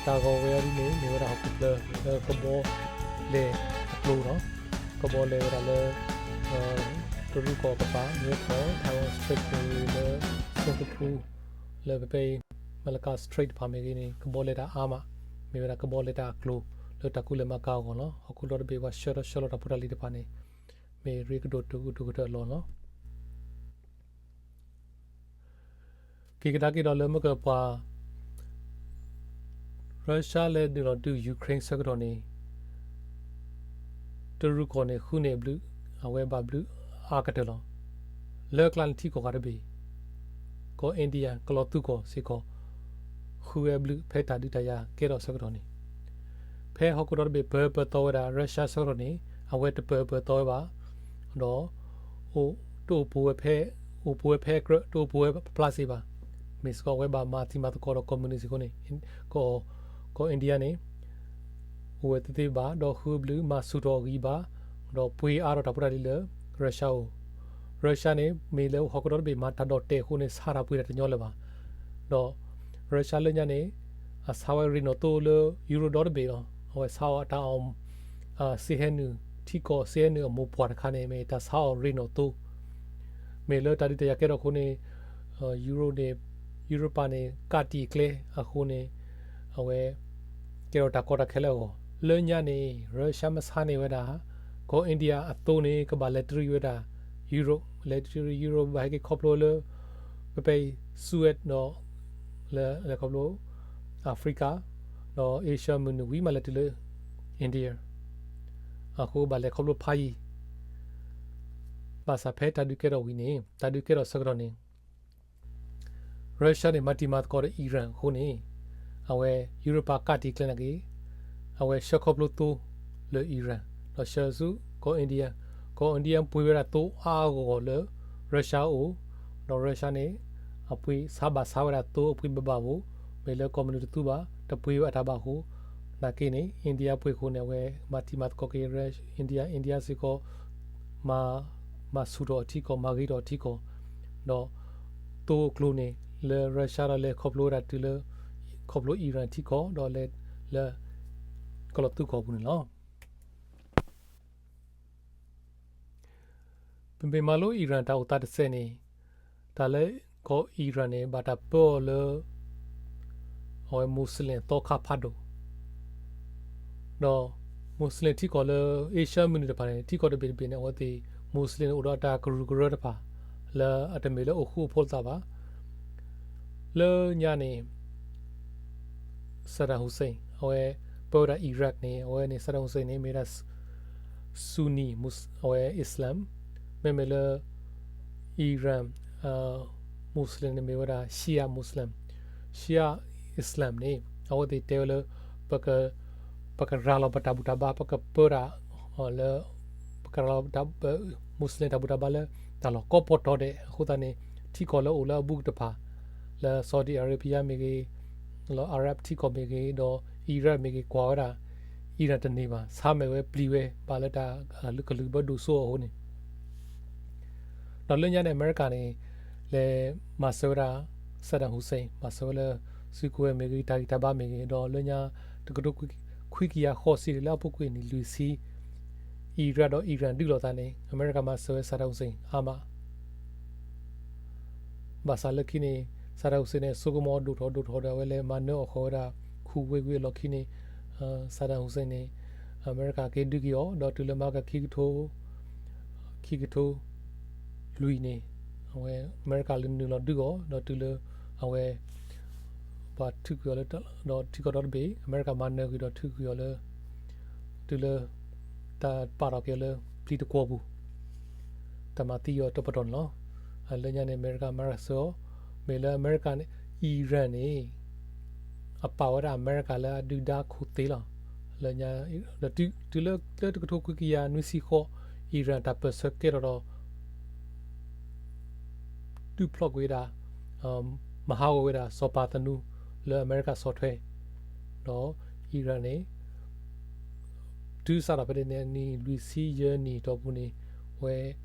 တၢ်ဂီၤဝဲအံၤဒ်န့ၣ် မ့ၢ်ဝဲဒၣ်ဟီၣ်ခိၣ်ချၢ လၢကဘီလဲၢ်အကျိၤလီၤ. ကဘီလဲၢ်ဝဲဒၣ်လၢ တရူးကီၢ်ကပၤ မ့ၢ်ထီၣ် Taiwan Strait မ့ၢ်ဂ့ၤ လၢ Singapore လၢပပာ် Malacca Strait တဖၣ်မ့ၢ်ဂ့ၤန့ၣ် ကဘီလဲၢ်တၢ်အါမး မ့ၢ်ဝဲဒၣ်ကဘီလဲၢ်တၢ်အကျိၤ လၢတၢ်ကူၣ်လဲၤမၤကၤအဂီၢ်လီၤ. ဟီၣ်ခိၣ်ဒီတဘ့ၣ်ပှၤဆှၢထီၣ်ဆှၢလီၤတၢ်ဖိတၢ်လံၤတဖၣ်န့ၣ် မ့ၢ်ရ့ကဒိၣ်တုာ်ကဒိၣ်ကတၢၢ်အလီၢ်လီၤ. က့ၤကဒါက့ၤဒီးလၢမ့ၢ်ကပှၤ Russia လဲၤနုာ်လီၤဒုး Ukraine ဆၢကတီၢ်န့ၣ် တရူးကီၢ်န့ၣ် ဃုန့ၢ်အဘျုး အဝဲဘၣ်ဘျုးအါကတၢၢ်လီၤ. လၢကျါန့ၣ်ထံကီၢ်ဂၤတဘ့ၣ် ကီၢ် India ကလီၤသူၣ်ကီၢ်စ့ၢ်ကီး ဃုဝဲအဘျုးဖဲတၢ်ဒုးတၢ်ယၤကဲထီၣ်ဆၢကတီၢ်န့ၣ် ဖဲဟီၣ်ခိၣ်ဒီတဘ့ၣ်ပၢပၢသီဝဲဒၣ် Russia ဆၢကတီၢ်န့ၣ် အဝဲတပၢပၢသီဝဲဘၣ် ဒီး အိၣ်တအိၣ်ပူၤဝဲဖဲ အိၣ်ပူၤဝဲဖဲအကြၢး တအိၣ်ပူၤဝဲဖဲပျၢ်စ့ၢ်ဘၣ်. မ့ၢ်စ့ၢ်ကီးအဝဲဘၣ်မၤသံမၤသကိးဒီးကီၢ်မုၢ်နံၤစ့ၢ်ကီးန့ၣ် ကီၢ် ကီၢ် India န့ၣ် အိၣ်ဝဲသ့သ့ဘၣ် ဒီးဃုအဘျုးမၤဆူၣ်ထီၣ်အဂံၢ်ဘါ ဒီးပှ့ၤအါထီၣ်တၢ်ဖိတၢ်လံၤလၢ Russia အအိၣ် Russia န့ၣ် မ့ၢ်လၢဟီၣ်ခိၣ်ဒီတဘ့ၣ်မၤတၢ်ဒီၣ်တဲာ်အဃိန့ၣ် ဆါတၢ်ပှ့ၤတၢ်တညီလၢၤဘၣ်. ဒီး Russia လၢညါန့ၣ် အဆါဝဲရ့ၣ်နီၣ်သိလၢ Europe ဒီတဘ့ၣ်လီၤ. အဝဲဆါအီၤတၢ်အီၣ် စ့ဟဲနုာ် ထံကီၢ်စ့ဟဲနုာ်အမိၢ်ပှၢ်တခါန့ၣ် မ့ၢ်တၢ်ဆါအီၤရ့ၣ်နီၣ်သိ မ့ၢ်လၢတၢ်ဒုးတၢ်ယၤကဲထီၣ်အဃိန့ၣ် Europe န့ၣ် Europa န့ၣ် ကးတံာ်ကျဲအဃိန့ၣ် အဝဲ ကဲထီၣ်တၢ်ကီတၢ်ခဲလၢအဂီၢ် လၢညါန့ၣ် Russia မဆါန့ၢ်ဝဲဒၣ် ကီၢ် India အသိန့ၣ် ကဘၣ်လဲၤတရံးဝဲဒၣ် Europe လဲၤတရံး Europe ဘၣ်ဟဲက့ၤခီဖျိလၢ ပပာ် Suez ဒီး လဲၤခီဖျိ Africa ဒီး Asia မုၢ်နုာ်ဝံၤမးလဲၤတုၤလၢ India အဃိဘၣ်လဲၤခီဖျိဖးယံၤ ဘၣ်ဆၣ်ဖဲတၢ်ဒုးကဲထီၣ်ဝံၤန့ၣ် တၢ်ဒုးကဲထီၣ်ဆၢကတီၢ်န့ၣ် Russia န့ၣ် မၤတံၤမၤသကိးဒီး Iran အဃိန့ၣ် အဝဲ Europa ကးတံာ်ကျဲနာ်က့ အဝဲဆှၢခီဖျိသိလၢ Iran ဒီးဆှၢဆူကီၢ် India ကီၢ် India ပှ့ၤဝဲဒၣ်သိအါအါဂီၢ်ဂီၢ်လၢ Russia အအိၣ် ဒီး Russia န့ၣ် အပှ့ၤဆါဘၣ်ဆါဝဲဒၣ်သိအပှ့ၤဘၣ်ဘၣ်အဃိ မ့ၢ်လၢကီၢ်မနုၤတသူဘၣ် တပှ့ၤဝဲအတၢ်ဘၣ်အဃိ နာ်က့န့ၣ် India ပှ့ၤအဃိန့ၣ် အဝဲမၤတံၤမၤသကိးက့ၤ India India စ့ၢ်ကီး မၤ မၤဆူၣ်ထီၣ်အထံကီၢ် မၤဂ့ၤထီၣ်အထံကီၢ် ဒီး သိအကျိၤန့ၣ် လၢ Russia ဒီးလဲၤခီဖျိဝဲဒၣ်တုၤလၢ ခီဖျိ Iran ထံကီၢ် ဒီးလဲၤလၢ ကလီၤသူၣ်ကီၢ်ပူၤန့ၣ်လီၤ. ပမ့ၢ်မၤလိ Iran တၢ်အိၣ်သးတစဲးန့ၣ် တၢ်လၢကီၢ် Iran န့ၣ် ဘၣ်တၢ်ပၢအီၤလၢ အဝဲ Muslim သီခါဖးဒိၣ် ဒီး Muslim ထံကီၢ်လၢ Asia မုၢ်နုာ်တဖၣ်န့ၣ် ထံကီၢ်တဘ့ၣ်တဘ့ၣ်န့ၣ် အဝဲသ့ၣ် Muslim န့ၣ်အိၣ်ဒီးအတၢ်ကရူၢ်ကရၢတဖၣ် လၢအတမ့ၢ်လၢအိၣ်ဃူအိၣ်ဖိးလိာ်သးဘၣ်. လၢညါန့ၣ် Saddam Hussein အဝဲပၢဝဲဒၣ် Iraq န့ၣ် အဝဲန့ၣ် Saddam Hussein န့ၣ် မ့ၢ်ဝဲဒၣ် Sunni Mus အဝဲ Islam မ့မ့ၢ်လၢ Iran Muslim န့ၣ် မ့ၢ်ဝဲဒၣ် Shia Muslim, Shia Islam န့ၣ် အဝဲသ့ၣ်တဲဝဲလၢ ပကရၤလီၤပတၢ်ဘူၣ်တၢ်ဘါ ပကပၢတၢ်လၢ ပကရၤလီၤ Muslim တၢ်ဘူၣ်တၢ်ဘါလၢ တၢ်လီၢ်ကိးပီၤတီၤဒဲးအဃိသတးန့ၣ် ထံကီၢ်လၢအိၣ်လၢအဘူးကတၢၢ်တဖၣ် လၢ Saudi Arabia မ့ၢ်ဂ့ၤ, လၢ Arab ထံကီၢ်မ့ၢ်ဂ့ၤ, ဒီး Iraq မ့ၢ်ဂ့ၤ ကွၢ်ဝဲဒၣ် Iran တန့ၢ်ဘၣ်, ဆါမဲာ်ဝဲပျံၤဝဲ ဘၣ်လၢတၢ်ကလုာ်ဘၢဒိၣ်စိအဃိန့ၣ် ဒီးလၢညါန့ၣ် အမဲရကၤန့ၣ် လဲၤမၤစၢၤဝဲဒၣ် Saddam Hussein မၤစၢၤဝဲလၢ စုကဝဲၤမ့ၢ်ဂ့ၤ တၢ်ဂံၢ်တၢ်ဘါမ့ၢ်ဂ့ၤ, ဒီးလၢညါ တကထိခွံကယၤဃိးဆံလၢအပူၤကွံာ်နံၣ်လွံၢ်ဆံ Iraq ဒီး Iran ဒုးလိာ်သးန့ၣ် အမဲရကၤမၤစၢၤဝဲ Saddam Hussein အါမး ဘၣ်ဆၣ်လၢခံန့ၣ် Saddam Hussein န့ၣ် အစိကမီၤဒိၣ်ထီၣ်ဒိၣ်ထီၣ်ဒီး အဝဲလဲၤမၤနၢၤအီၣ်ဃီၤဝဲဒၣ် ခူဝ့ၢ်ဝ့ၢ်အလီၢ်ခံန့ၣ် Saddam Hussein န့ၣ် အမဲရကၤက့ၤဒုးက့ၤအီၤ ဒီးတုၤလၢမဟါကခံကထိ ခံကထိလွံၢ်န့ၣ် အဝဲအမဲရကၤလဲၤနုာ်လီၤဒုးအီၤ ဒီးတုၤလၢအဝဲ ပှၤထုးကွံာ်အီၤလၢ ဒီးထံကီၢ်ဒီတဘ့ၣ် အမဲရကၤမၤနၢၤကွံာ်ဒီးထုးကွံာ်အီၤလၢ တုၤလၢ တၢ်ပာ်ထီၣ်က့ၤအီၤလၢ ပျံၤတကွီၢ်ပူၤ တၢ်မၤသံအီၤတပတီၢ်န့ၣ်လီၤ. လၢညါန့ၣ် အမဲရကၤမၤစၢၤအီၤ မ့ၢ်လၢအမဲရကၤန့ၣ် Iran န့ၣ် အပာ်ဝဲဒၣ်အမဲရကၤလၢအဒုၣ်ဒါခိၣ်သ့လီၤ. လၢညါ ဒီးတုၤလၢတကထိခွံကယၤနွံဆံဃိး Iran တၢ်ပၢၢ်ဆၢကဲထီၣ်ဒီး ဒုးဖျိးကွံာ်ဝဲဒၣ် မၤဟးဂီၤဝဲဒၣ်စီၤပၤသနူလၢအမဲရကၤဆီၣ်ထွဲ ဒီး Iran န့ၣ် တုၤစးထီၣ်ဖဲန့ၣ်န့ၣ် နံၣ်လွံၢ်ဆံယဲၢ်နံၣ်အတီၢ်ပူၤန့ၣ် အဝဲ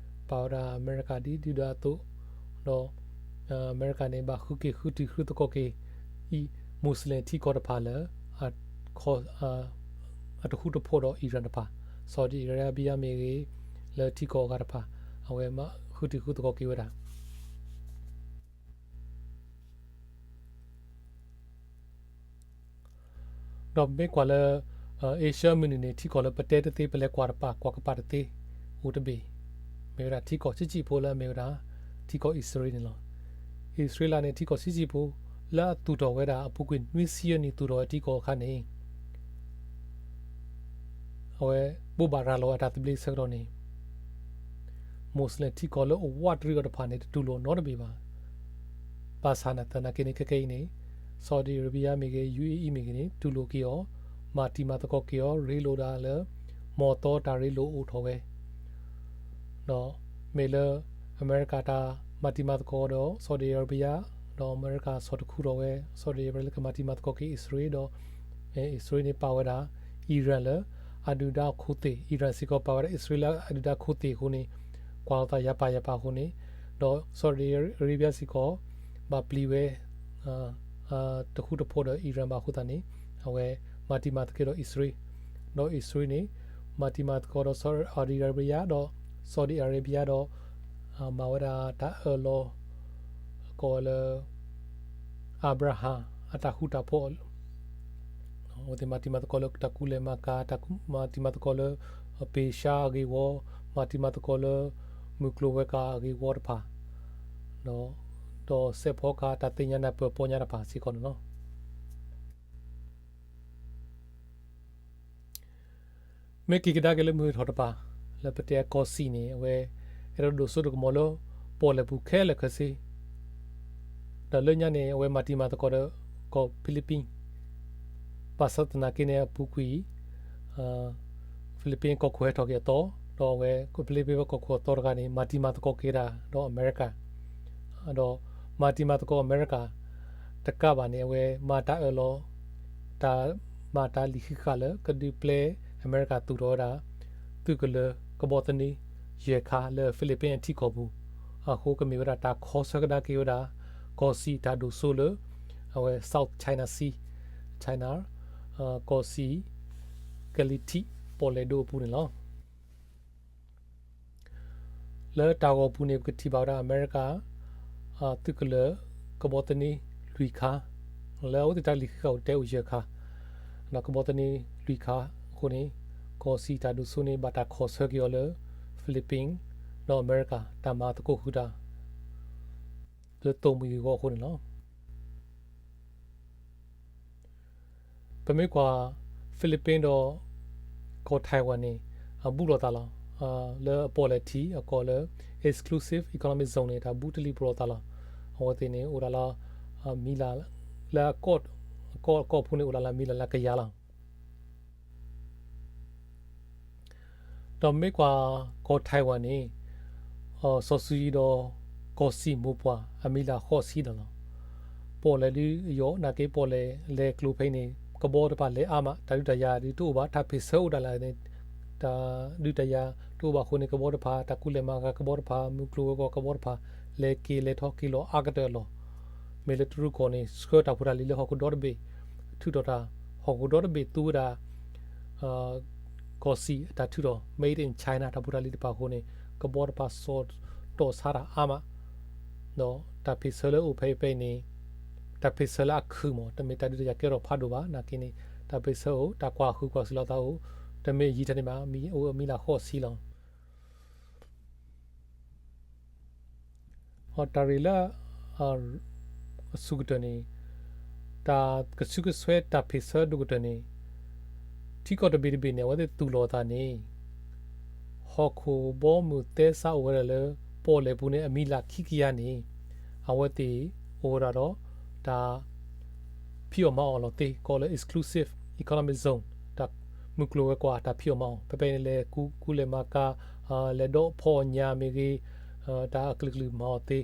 ပာ်ဝဲဒၣ်အမဲရကၤဒ်ဒုၣ်ဒါအသိး ဒီး အမဲရကၤန့ၣ် ဘၣ်ဃုက့ၤဃုထံၣ်ဃုသကိးက့ၤ Muslim ထံကီၢ်တဖၣ်လၢ အတဃူတဖိးဒီး Iran တဖၣ် Saudi Arabia မ့ၢ်ဂ့ၤ လၢထံကီၢ်အဂၤတဖၣ် အဝဲဃုထံၣ်ဃုသကိးက့ၤဝဲဒၣ် ဒီးပမ့ၢ်ကွၢ်လၢ Asia မုၢ်နုာ်န့ၣ် ထံကီၢ်လၢပတဲတသ့ ပလဲၤကွၢ်တပာ် ကွၢ်ကပာ်တသ့ အိၣ်တဘ့ၣ် မ့ၢ်ဝဲဒၣ်ထံကီၢ်ဆံးဆံးဖိလၢအမ့ၢ်ဝဲဒၣ် ထံကီၢ်အံၣ်စရ့လးန့ၣ်လီၤ. အံၣ်စရ့လးန့ၣ် ထံကီၢ်ဆံးဆံးဖိ လၢအသူၣ်ထီၣ်ဝဲဒၣ်အပူၤကွံာ်နွံဆံယဲၢ်နံၣ်သူၣ်ထီၣ်ဝဲထံကီၢ်အခါန့ၣ် အဝဲဘိးဘၣ်ရၤလီၤဝဲအတၢ်သဘျ့ဆၢကတီၢ်န့ၣ် Muslim ထံကီၢ်လၢအဝးတရံးအီၤတဖၣ်န့ၣ် တတူၢ်လိာ်နီတဘ့ၣ်ဘၣ်. ဘၣ်ဆၣ်သနာ်က့န့ၣ် ခဲကနံၣ်အံၤန့ၣ် Saudi Arabia မ့ၢ်ဂ့ၤ ယူဢေအံၤ မ့ၢ်ဂ့ၤန့ၣ် တူၢ်လိာ်က့ၤအီၤ မၤတံၤမၤသကိးက့ၤအီၤ ရ့လိာ်ဒၣ်လၢ မီၢ်သီတၢ်ရ့လိာ်အိၣ်ထီၣ်ဝဲ ဒီးမ့ၢ်လၢ အမဲရကၤတၢ်မၤတံၤမၤသကိးဒီး Saudi Arabia ဒီးအမဲရကၤဆီၣ်တခူထီၣ်ဝဲ Saudi Arabia လၢကမၤတံၤမၤသကိးက့ၤအံၣ်စရ့လးဒီး အံၣ်စရ့လးန့ၣ် ပာ်ဝဲဒၣ် Iran လၢ အဒုၣ်ဒါခိၣ်သ့ၣ် Iran စ့ၢ်ကီးပာ်ဝဲဒၣ်အံၣ်စရ့လးလၢအဒုၣ်ဒါခိၣ်သ့ၣ်အဃိန့ၣ် ကွၢ်လိာ်သးယၤပာ်ယၤပာ်အဃိန့ၣ် ဒီး Saudi Arabia စ့ၢ်ကီး ဘၣ်ပျံၤဝဲ တဃူတဖိးဒီး Iran ဘၣ်အဃိသတးန့ၣ် အဝဲမၤတံၤမၤသကိးဒီးအံၣ်စရ့လး ဒီးအံၣ်စရ့လးန့ၣ် မၤတံၤမၤသကိးဒီး Saudi Arabia ဒီး Saudi Arabia ဒီး မၤဝဲဒၣ်တၢ်အၢၣ်လီၤ ကိးဝဲလၢ Abraham အတၢ်ဃူတၢ်ဖိး အဝဲသ့ၣ်မၤတံၤမၤသကိးလၢတၢ်ကူလဲၢ်မၤကၤ မၤတံၤမၤသကိးလၢ ပ့ၤၡါအဂ့ၢ်ဝီ, မၤတံၤမၤသကိးလၢ မုၢ်ကျိၤဝဲၤကွာ်အဂ့ၢ်ဝီတဖၣ်, ဒီးစဲးဖီကၤတၢ်သ့ၣ်ညါနၢ်ပၢၢ်ပီညါတဖၣ်စ့ၢ်ကီးန့ၣ်လီၤ. မ့ၢ်က့ၤကဒါက့ၤလၢမုၢ်ဟ့ၣ်ထီၣ်တပၤ လၢပတဲအကီၢ်စံၣ်န့ၣ် အဝဲအဲၣ်ဒိးဒိၣ်စိတၢ်ကမီၤလၢ ပီၣ်လဲၣ်ပူၤခဲလၢာ်ခဲဆ့ ဒီးလၢညါန့ၣ် အဝဲမၤတံၤမၤသကိးဒီးကီၢ်ဖံလံးပံၣ်, ဘၣ်ဆၣ်သနာ်က့န့ၣ် အပူၤကွံာ် ဖံလံးပံၣ်ကီၢ်ခိၣ်ဟဲထီၣ်က့ၤအသီ, ဒီးအဝဲဖံလံးပံၣ်ကီၢ်ခိၣ်အသီတဂၤန့ၣ် မၤတံၤမၤသကိးက့ၤဝဲဒၣ်ဒီးအမဲရကၤ, ဒီးမၤတံၤမၤသကိးအမဲရကၤ တကးဘၣ်န့ၣ် အဝဲမၤတၢ်အၢၣ်လီၤ တၢ်မၤတၢ်လံာ်ဃံးဃာ်လၢကဒုးပျဲအမဲရကၤသူၣ်ထီၣ်ဝဲဒၣ် သုးကလၢၤကဘီသန့ယဲၢ်ခါလၢဖံလံးပံၣ်အထံကီၢ်ပူၤ, အဃိကမ့ၢ်ဝဲဒၣ်တၢ်ခီဆၢကဒါက့ၤဝဲဒၣ် ကီၢ်စံၣ်တၢ်ဒိၣ်စိလၢ အဝဲ South China Sea, China ကီၢ်စံၣ် ကလံၤထံးပီၣ်လဲၣ်ဒိၣ်အပူၤန့ၣ်လီၤ. လၢတၢ်ဂီၤပူၤန့ၣ် ပကထံၣ်ဘၣ်ဝဲဒၣ်အမဲရကၤ သုးကလၢၤကဘီသန့လွံၢ်ခါ, လၢအဝဲသ့ၣ်တၢ်လံာ်ဃံးဃာ်အိၣ်တဲအိၣ်ယဲၢ်ခါ, ကဘီသန့လွံၢ်ခါအဃိန့ၣ် ကီၢ်စံၣ်တၢ်ဒိၣ်စိန့ၣ် ဘၣ်တၢ်ခီဆၢက့ၤအီၤလၢ ဖံလံးပံၣ် ဒီးအမဲရကၤ တၢ်မၤသကိးဃုာ်တၢ် လၢသိၣ်မှံၤဂ့ၢ်ဝီအဃိန့ၣ်လီၤ. ပမ့ၢ်ကွၢ် Philippines ဒီး ကီၢ် Taiwan န့ၣ် အဘူးလိာ်သးလီၤ. လၢအပီၣ်လဲၣ်ထံ အကိးလၢ Exclusive Economic Zone န့ၣ် တၢ်ဘူးတလံၤဘူးလိာ်သးလီၤ. အဝဲသ့ၣ်န့ၣ် အိၣ်ဒၣ်လၢ မံၤလၢ် လၢအကီၢ် အကီၢ်အကီၢ်ဖိန့ၣ် အိၣ်ဒၣ်လၢမံၤလၢ်လၢကယၤလီၤ. ဒီးမ့ၢ်ကွၢ်ကီၢ် Taiwan န့ၣ် စီၤစုၤယံၤဒီး ကီၢ်စံၣ်မိၢ်ပှၢ် အမံၤလၢ်ဃိးဆံဒီးလီၤ. ပီၣ်လဲၣ်ဒုးယိာ် နာ်က့ပီၣ်လဲၣ်လဲၤကျိၤဖဲအံၤန့ၣ် ကဘီတဖၣ်လဲၤအါမး တၢ်ဒုးတၢ်ယၤဒုးတအိၣ်ဘၣ် တၢ်ဖ့ၣ်ဆၢအိၣ်ဒၣ်လဲာ်န့ၣ် တၢ်ဒုးတၢ်ယၤတအိၣ်ဘၣ်အဃိန့ၣ် ကဘီတဖၣ် တၢ်ကူလဲၤမၤဂၤကဘီတဖၣ် မုၢ်ကျိၤဝဲၤကွာ်ကဘီတဖၣ် လဲၤက့ၤလဲၤထီၣ်က့ၤလီၤအါကတၢၢ်လီၤ. မ့ၢ်လၢတရူးကီၢ်န့ၣ် ဆှၢတၢ်ဖိတၢ်လံၤလၢဟီၣ်ခိၣ်ဒီတဘ့ၣ် ထုးထီၣ်တၢ် ဟီၣ်ခိၣ်ဒီတဘ့ၣ်သူဝဲဒၣ် ကီၢ်စံၣ်အတၢ်ထုးထီၣ် Made in China တၢ်ဖိတၢ်လံၤတဖၣ်အဃိန့ၣ် ကဘီတဖၣ်စီၣ်တီၣ်ဆါတၢ်အါမး ဒီးတၢ်ဖ့ၣ်ဆၢလၢအိၣ်ဖဲဖဲအံၤန့ၣ် တၢ်ဖ့ၣ်ဆၢလၢအခုၣ်မး တမ့ၢ်တၢ်ဒုးတၢ်ယၤကဲထီၣ်ဖးဒိၣ်ဘၣ် နာ်က့န့ၣ် တၢ်ဖ့ၣ်ဆၢအိၣ် တၢ်ကွၢ်ဟုကွၢ်စူၤလိာ်သးအိၣ် တမ့ၢ်ယံာ်ထဲန့ၣ်ဘၣ် မံၤအိၣ်အမံၤလၢ်ဃိးဆံလီၤ. အတၢ်ရ့ၣ်လၢ အဆူၣ်ကတၢၢ်န့ၣ် တၢ်ကဆူကဆှဲတၢ်ဖ့ၣ်ဆၢဒိၣ်ကတၢၢ်န့ၣ် ထံကီၢ်တဘ့ၣ်တဘ့ၣ်န့ၣ် အဝဲသ့ၣ်သူၣ်လီၤအသးန့ၣ် ဟီၣ်ခိၣ်ဘီမုၢ်သဲစးအိၣ်ဝဲဒၣ်လၢ ပီၣ်လဲၣ်ပူၤန့ၣ် အမံၤလၢ်ခံကယၤန့ၣ် အဝဲသ့ၣ်အိၣ်ဝဲဒၣ်ဒီး တၢ် ဖံးအီၣ်မၤအီၣ်လီၤသ့ ကိးလၢ Exclusive Economic Zone တၢ်မုၢ်ကျိၤဝဲၤကွာ်တၢ်ဖံးအီၣ်မၤအီၣ် ဖဲဖဲအံၤန့ၣ် လဲၤကူကူလဲၤမၤကၤ လဲၤဒီးဖီၣ်ညၣ်မ့ၢ်ဂ့ၤ တၢ်အကလုာ်ကလုာ်မၤအီၣ်သ့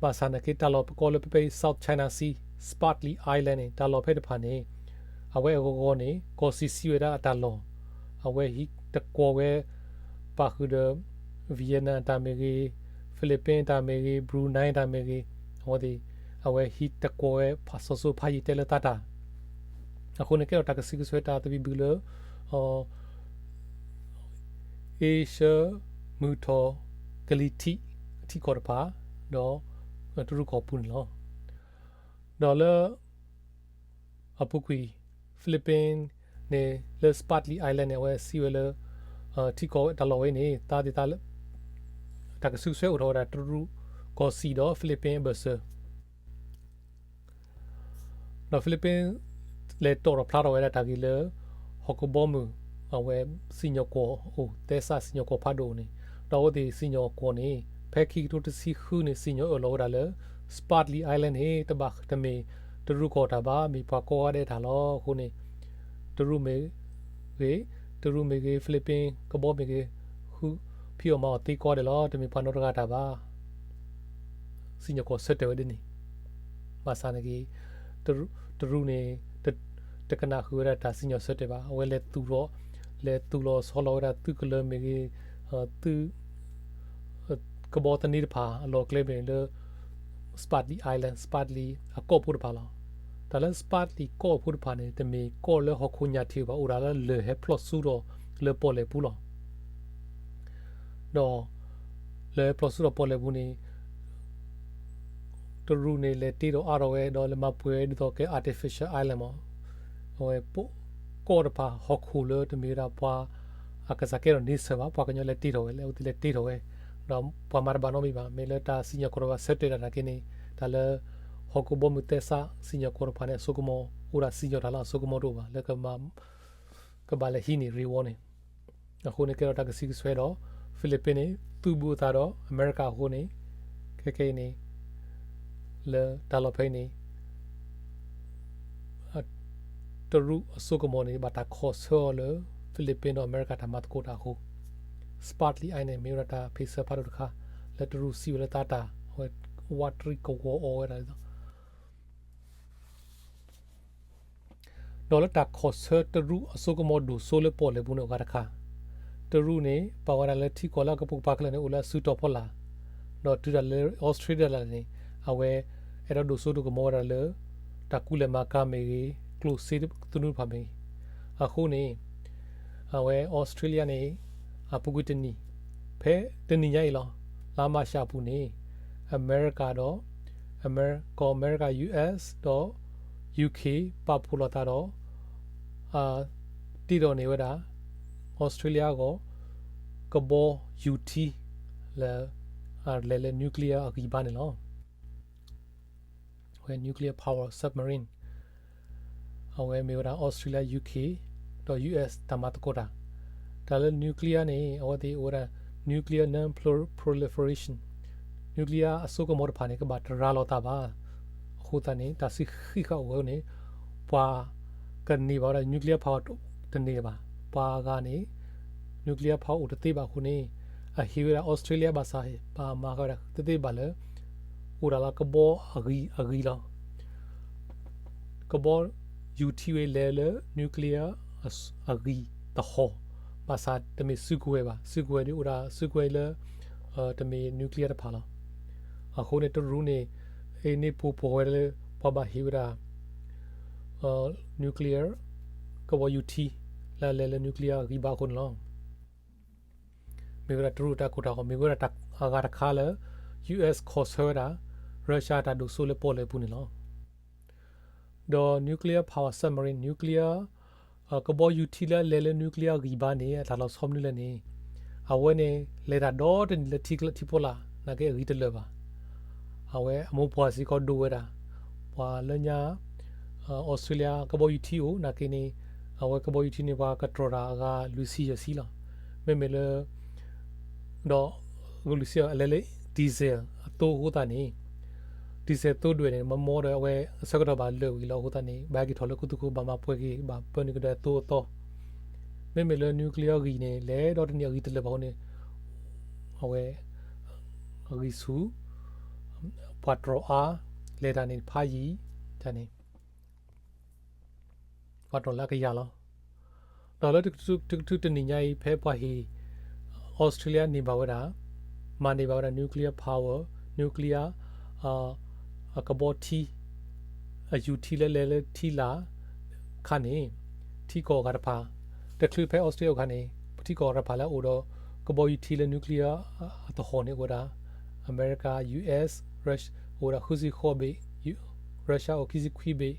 ဘၣ်ဆၣ်နာ်က့ တၢ်လီၢ်ပကိးလၢဖဲဖဲအံၤ South China Sea Spratly Island န့ၣ် တၢ်လီၢ်ဖဲတဖၣ်န့ၣ် အဝဲအဂီၤဂီၤန့ၣ် ကီၢ်စံၣ်စံးဝဲဒၣ်အတၢ်လီၢ် အဝဲဟံးတကွီၤဝဲ ပာ်ဃုာ်ဒီး Vietnam တၢ်မ့ၢ်ဂ့ၤ, Philippines တၢ်မ့ၢ်ဂ့ၤ, Brunei တၢ်မ့ၢ်ဂ့ၤ, အဝဲသ့ၣ် အဝဲဟံးတကွီၤဝဲ ဖးစီၤစိၤဖးယံာ်တဲလၢသးတၢ် အဃိန့ၣ် ကဲထီၣ်တၢ်ကဆူးကဆှဲတၢ်သဘံၣ်ဘုၣ်လၢ အ့ရှၢမုၢ်ထီၣ်ကလံၤထံး ထံကီၢ်တဖၣ် ဒီး တရူးကီၢ်ပူၤန့ၣ်လီၤ. ဒီးလၢ အပူၤကွံာ် Philippines န့ၣ် လၢ Spratly Island န့ၣ် အဝဲစံးဝဲလၢ ထံကီၢ်တၢ်လီၢ်ဝဲအံၤန့ၣ် သးသ့ၣ်သးလၢ တၢ်ကဆူးကဆှဲအိၣ်ထီၣ်ဝဲဒၣ်တရူးကီၢ်စံၣ်ဒီး Philippines အဘၢၣ်စၢၤ ဒီး Philippines လဲၤတီၣ်ထီၣ်ဖျါထီၣ်ဝဲဒၣ်တၢ်ဂ့ၢ်လၢ ဟီၣ်ခိၣ်ဘီမုၢ် အဝဲစံၣ်ညီၣ်ကွီၢ်အိၣ် သဲစးစံၣ်ညီၣ်ကွီၢ်ဖးဒိၣ်န့ၣ် ဒီးအဝဲသ့ၣ်စံၣ်ညီၣ်ကွီၢ်န့ၣ် ဖဲခံကထိတဆံဃုန့ၣ် စံၣ်ညီၣ်အၢၣ်လီၤဝဲဒၣ်လၢ Spratly Island န့ၣ် တဘၣ်တမ့ၢ်တရူးကီၢ်တၢ်ဘၣ် မ့ၢ်ပှၤကိးဂၤဒဲးတၢ်လီၤ. အဃိန့ၣ် တရူးမ့ၢ်ဂ့ၤ, တရူးမ့ၢ်ဂ့ၤ, Philippines ကဘီမ့ၢ်ဂ့ၤ, ဃုဖံးအီၣ်မၤအီၣ်သ့ကိးဂၤဒဲးလီၤ. တမ့ၢ်ပှၤနီတဂၤတၢ်ဘၣ် စံၣ်ညီၣ်ကွီၢ်ဆၢတဲာ်ဝဲဒ်န့ၣ် ဘၣ်ဆၣ်နာ်က့ တရူးန့ၣ် တကနၣ်ဃုာ်ဝဲဒၣ်တၢ်စံၣ်ညီၣ်ဆၢတဲာ်ဘၣ်. အဝဲလဲၤသူၣ်ထီၣ် လဲၤသူၣ်လီၤဆီလီၤဝဲဒၣ်သုးကလၢၤမ့ၢ်ဂ့ၤ, သုး ကဘီသန့တဖၣ်အလီၢ်ကျဲမ့ၢ်လၢ Spratly Island, Spratly အကီၢ်ဖိတဖၣ်လီၤ. တၢ်လၢ Spratly ကီၢ်ဖိတဖၣ်န့ၣ် တမ့ၢ်ကီၢ်လၢဟီၣ်ခိၣ်ညၣ်ထံးဘၣ် အိၣ်ဒၣ်လၢလၢၢ်ဟဲဖျိးဆူထီၣ်လၢပီၣ်လဲၣ်ပူၤလီၤ. ဒီး လၢဟဲဖျိးဆူထီၣ်ပီၣ်လဲၣ်ပူၤန့ၣ် တရူးန့ၣ် လဲၤတ့ထီၣ်အါထီၣ်ဝဲ ဒီးလဲၤမၤပှဲၤဝဲဒ်သိးကဲ artificial island မး အဝဲ ကီၢ်တဖၣ်ဟီၣ်ခိၣ်လၢတမ့ၢ်ဝဲဒၣ်ပှၤ အကစၢ်ကဲထီၣ်န့ဆၢၣ်ဘၣ် ပှၤကညီလဲၤတ့ထီၣ်ဝဲ လဲၤအဝဲသ့ၣ်လဲၤတ့ထီၣ်ဝဲ ဒီးပှၤမၤတဘၣ်နီတမံၤဘၣ် မ့ၢ်လၢတၢ်စံၣ်ညီၣ်ကွီၢ်တဖၣ်ဆၢတဲာ်တၢ်နာ်က့န့ၣ် တၢ်လၢ ဟီၣ်ခိၣ်ဘီမုၢ်သဲစးစံၣ်ညီၣ်ကွီၢ်တဖၣ်န့ၣ် အစိကမီၤ အိၣ်ဒၣ်စံၣ်ညီၣ်တၢ်လၢအစိကမီၤတအိၣ်ဘၣ် လၢကဘၣ်လဲၤဟံးန့ၢ် reward န့ၣ် အဃိန့ၣ်ကဲထီၣ်တၢ်ကဆံးကဆွဲဒီး Philippines န့ၣ် သုးဘူးအသးဒီးအမဲရကၤအဃိန့ၣ် ခဲကနံၣ်အံၤန့ၣ် လၢတၢ်လီၢ်ဖဲအံၤန့ၣ် တရူးအစိကမီၤန့ၣ် ဘၣ်တၢ်ခီၣ်ဆၢအီၤလၢ Philippines ဒီးအမဲရကၤတၢ်မၤသကိးတၢ်အဃိ Spratly Island န့ၣ် မ့ၢ်ဝဲဒၣ်တၢ်ဖ့ၣ်ဆၢဖးဒိၣ်တခါ လၢတရူးစံးဝဲလၢသးတၢ် အဝဲဝးတရံးကဝီၤအီၤဝဲဒၣ် ဒီးလၢတၢ်ခီၣ်ဆၢတရူးအစိကမီၤဒိၣ်စိလၢပီၣ်လဲၣ်ပူၤန့ၣ်အဂၤတခါ တရူးန့ၣ် ပာ်ဝဲဒၣ်လၢထံကီၢ်လၢအကပိာ်ကပၤခဲလၢာ်န့ၣ် အိၣ်လၢအစုတီၤဖီလာ် ဒီးတုၤဒၣ်လၢ Australia န့ၣ် အဝဲအဲၣ်ဒိးဒိၣ်စိဒိၣ်ကမီၤဝဲဒၣ်လၢ တၢ်ကူလဲၤမၤကၤမ့ၢ်ဂ့ၤ ကျိၣ်စ့သနူတဖၣ်မ့ၢ်ဂ့ၤ အဃိန့ၣ် အဝဲ Australia န့ၣ် အပူၤကွံာ်တနံၣ် ဖဲတနံၣ်ညါအံၤလီၤ လါမၢ်ၡးအပူၤန့ၣ် အမဲရကၤဒီး ကီၢ်အမဲရကၤ US ဒီး UK ပာ်ဖှိၣ်လိာ်သးဒီး တ့ထီၣ်န့ၢ်ဝဲဒၣ် Australia အဂီၢ် ကဘီယူၤထံ လၢ လဲၤလၢ nuclear အဂံၢ်ဘါန့ၣ်လီၤ. အဝဲ nuclear power submarine အဝဲမ့ၢ်ဝဲဒၣ် Australia, U K ဒီး U S တၢ်မၤသကိးတၢ်, တၢ်လၢ nuclear န့ၣ် အဝဲသ့ၣ်အိၣ်ဝဲဒၣ် nuclear non-proliferation, nuclear အစိကမီၤတဖၣ်န့ၣ် ကဘၣ်တရၤလီၤသးဘၣ်. အဃိသတးန့ၣ် တၢ်စုဃံးဃာ်အိၣ်ဝဲန့ၣ် ပှၤကန့ၢ်ဘၣ်ဝဲဒၣ် nuclear power တန့ၢ်ဘၣ်. ပှၤအဂၤန့ၣ် nuclear power အိၣ်တသ့ဘၣ်အဃိန့ၣ် အဟ့ၣ်ဝဲဒၣ် Australia ဘၣ်ဆၣ် ဘၣ်မၤဃာ်ဝဲဒၣ်သ့သ့ဘၣ်လၢ အိၣ်ဒၣ်လၢကဘီအဂံၢ်အဂံၢ်လီၤ. ကဘီယူၤထံဝဲလဲၤလၢ nuclear အဂံၢ်တဟီၣ်, ဘၣ်ဆၣ်တမ့ၢ်စုကဝဲၤဘၣ်. စုကဝဲၤဒ်အိၣ်ဒၣ်စုကဝဲၤလၢ တမ့ၢ် nuclear တဖၣ်လီၤ. အဃိန့ၣ်တရူးန့ၣ် အ့ၣ်န့ၣ်ပူၤဖှိၣ်ဝဲလၢ ပှၤဘၣ်ဟ့ၣ်ဝဲဒၣ် nuclear ကဘီယူၤထံ လၢအလဲၤလၢ nuclear အဂံၢ်ဘါအဃိန့ၣ်လီၤ. မ့ၢ်ဝဲဒၣ်တရူးအတၢ်ကိၢ်တၢ်ဂီၤ, မ့ၢ်ဝဲဒၣ်အဂၤတခါလၢ U S ခိးဆၢဝဲဒၣ် Russia အတၢ်ဒိၣ်စိလၢပီၣ်လဲၣ်ပူၤန့ၣ်လီၤ. ဒီး nuclear power submarine, nuclear ကဘီယူၤထံလၢအလဲၤလၢ nuclear အဂံၢ်ဘါန့ၣ် အတၢ်လီၤဆီမနုၤလဲၣ်န့ၣ်, အဝဲန့ၣ် လဲၤတၢ်ဒီတနံၣ်လၢထံဖီလာ်, နာ်က့အဂံၢ်တလၢာ်ဘၣ်. အဝဲအမိၢ်ပှၢ်စ့ၢ်ကီးဒိၣ်ဝဲဒၣ်, ပှၤလၢညါ Australia ကဘီယူၤထံအိၣ် နာ်က့န့ၣ် အဝဲကဘီယူၤထံန့ၣ် ပှၤကတြီၤတၢ်အဂၤလွံၢ်ဆံယဲၢ်ဆံလီၤ. မ့မ့ၢ်လၢ ဒီး ဂုာ်လွံၢ်ဆံအလဲၤလၢ diesel အသိအဃိသတးန့ၣ် diesel သိဒွဲၣ်န့ၣ် မမီဒီးအဝဲအဆၢကတီၢ်ဘၣ်လၢာ်ဝံၤလီၤအဃိသတးန့ၣ် ဘၣ်ဟဲက့ၤထီၣ်လၢခူသူၣ်ခိၣ် ဘၣ်မၤပှဲၤက့ၤ ဘၣ်ပၢနုာ်ကဒီးအသိအသီ. မ့မ့ၢ်လၢ nuclear အဂံၢ်န့ၣ် လဲၤဒီတနံၣ်အဂံၢ်တလၢာ်ဘၣ်အဃိန့ၣ် အဝဲ အဂံၢ်ဆူၣ် ပှၤတြီၤအါ လဲၤတၢ်န့ၣ်တဖးယံၤ တၢ်န့ၣ် ပှၤတြီၤလၢအကယၤလီၤ. ဒီးလၢတကထုးတနံၣ်ညါအံၤ ဖဲပှၤဟ့ၣ် Australia န့ၢ်ဘၣ်ဝဲဒၣ်, မၤန့ၢ်ဘၣ်ဝဲဒၣ် nuclear power, nuclear အကဘီထံ, အယူၤထံလၢလဲၤလၢထံလာ်ခါန့ၣ် ထံကီၢ်အဂၤတဖၣ်, တချုးဖဲ Australia အခါန့ၣ် ထံကီၢ်အဂၤတဖၣ်လၢအအိၣ်ဒီး ကဘီယူၤထံလၢ nuclear အတဟီၣ်န့ၣ် အိၣ်ဝဲဒၣ် အမဲရကၤ, U S, အိၣ်ဝဲဒၣ်ဃုဆံဃိးဘ့ၣ်, Russia အိၣ်ခံဆံခွံဘ့ၣ်,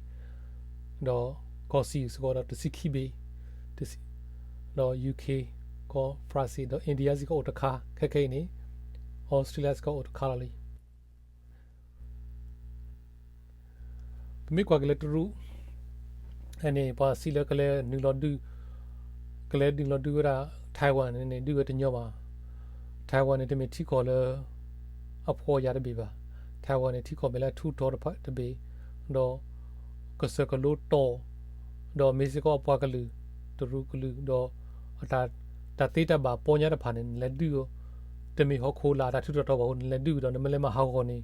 ဒီးကီၢ်စံၣ်စ့ၢ်ကီးဒီးတဆံခံဘ့ၣ်, ဒီး U K ကီၢ် France ဒီး India စ့ၢ်ကီးအိၣ်တခါ, ခဲခဲအံၤန့ၣ် Australia စ့ၢ်ကီးအိၣ်တခါလီၤလံ. ပမ့ၢ်ကွၢ်က့ၤလၢတရူး န့ၣ် ပှၤစံးလၢကလဲၤနုာ်လီၤဒုး, ကလဲၤနုာ်လီၤဒုးဝဲဒၣ် Taiwan န့ၣ်န့ၣ် ဒုးဝဲတညီဘၣ်. Taiwan န့ၣ် တမ့ၢ်ထံကီၢ်လၢ အဖှီၣ်ယာ်တဘ့ၣ်ဘၣ်. Taiwan န့ၣ် ထံကီၢ်မ့ၢ်လၢအထူးထီၣ်တဘ့ၣ်, ဒီး ကစၢၢ်ကလိတီၢ်, ဒီးမ့ၢ်စ့ၢ်ကီးအပှၤကလုာ်, တရူးကလုာ်, ဒီး တၢ်သ့တၢ်ဘၣ်ပီညါတဖၣ်န့ၣ် နလဲၤဒုးအီၤ, တမ့ၢ်ဟီၣ်ခိၣ်လာ်တၢ်ထူးတၢ်တီၤဘၣ်အဃိ နလဲၤဒုးဒီး နမ့ၢ်လဲၤမၤဟးဂီၤန့ၣ်,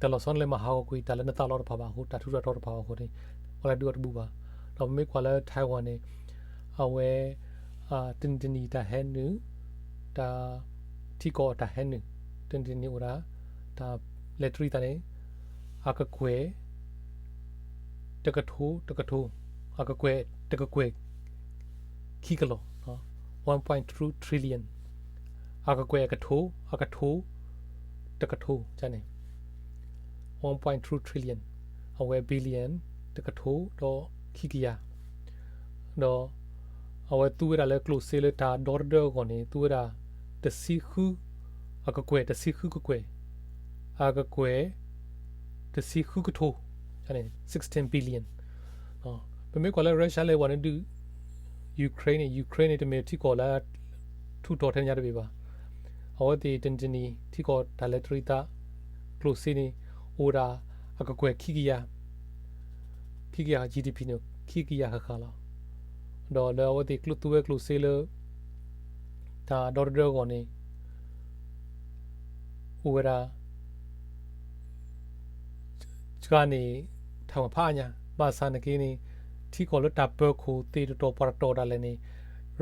တၢ်လီၤဆီနလဲၤမၤဟးဂီၤကွံာ် တၢ်လၢနသးလီတဖၣ်ဘၣ်အဃိ တၢ်ထူးတၢ်တီၤတဖၣ်ဘၣ်အဃိန့ၣ်, ပှၤလဲၤဒုးအီၤတဘူးဘၣ်. ဒီးပမ့ၢ်ကွၢ်လၢ Taiwan န့ၣ်, အဝဲ တနံၤတနံၤတၢ်ဟဲနုာ်, တၢ် ထံကီၢ်တၢ်ဟဲနုာ်, တနံၤတနံၤအိၣ်ဒၣ် တၢ်လဲၤတရံးသးန့ၣ် အကကွဲၢ် တကထိ တကထိ, အကကွဲၢ် တကကွဲၢ် ခံကလီၢ်, one point two trillion, အကကွဲၢ် အကထိ အကထိ တကထိန့ၣ် one point two trillion, အဝဲ billion တကထိဒီးခံကယၤ, ဒီး အဝဲသူဝဲဒၣ်လၢကျိၣ်စ့လၢတၢ်ဒီတဒၢအဂီၢ်န့ၣ် သူဝဲဒၣ် တဆံဃု အကကွဲၢ် တဆံဃုကကွဲၢ်, အကကွဲၢ် တဆံဃုကထိ, sixteen billion. ပမ့ၢ်ကွၢ်လၢ Russia လဲၤဝဲန့ၣ်ဒုး Ukraine န့ၣ်, Ukraine န့ၣ် တမ့ၢ်ထံကီၢ်လၢ ထူးထီၣ်ထဲညါတဘ့ၣ်ဘၣ်. အဝဲသ့ၣ်တနံၤတနံၤ ထံကီၢ်တၢ်လဲၤတရံးသး ကျိၣ်စ့န့ၣ် အိၣ်ဝဲဒၣ် အကကွဲၢ်ခံကယၤ, ခံကယၤ G D P န့ၣ် ခံကယၤဃၣ်ဃၣ်လီၤ. ဒီးလၢအဝဲသ့ၣ်ကျိၣ်သူဝဲကျိၣ်စ့လၢ တၢ်ဒီတဒၢအဂီၢ်န့ၣ် အိၣ်ဝဲဒၣ် စှၤန့ၣ် Taiwan ဖးအါညါ, ဘၣ်ဆၣ်နာ်က့န့ၣ် ထံကီၢ်လၢတၢ်ပၢၤခိၣ်သ့ၣ်တတီၤပှၤတတီၤဒၣ်လဲာ်န့ၣ်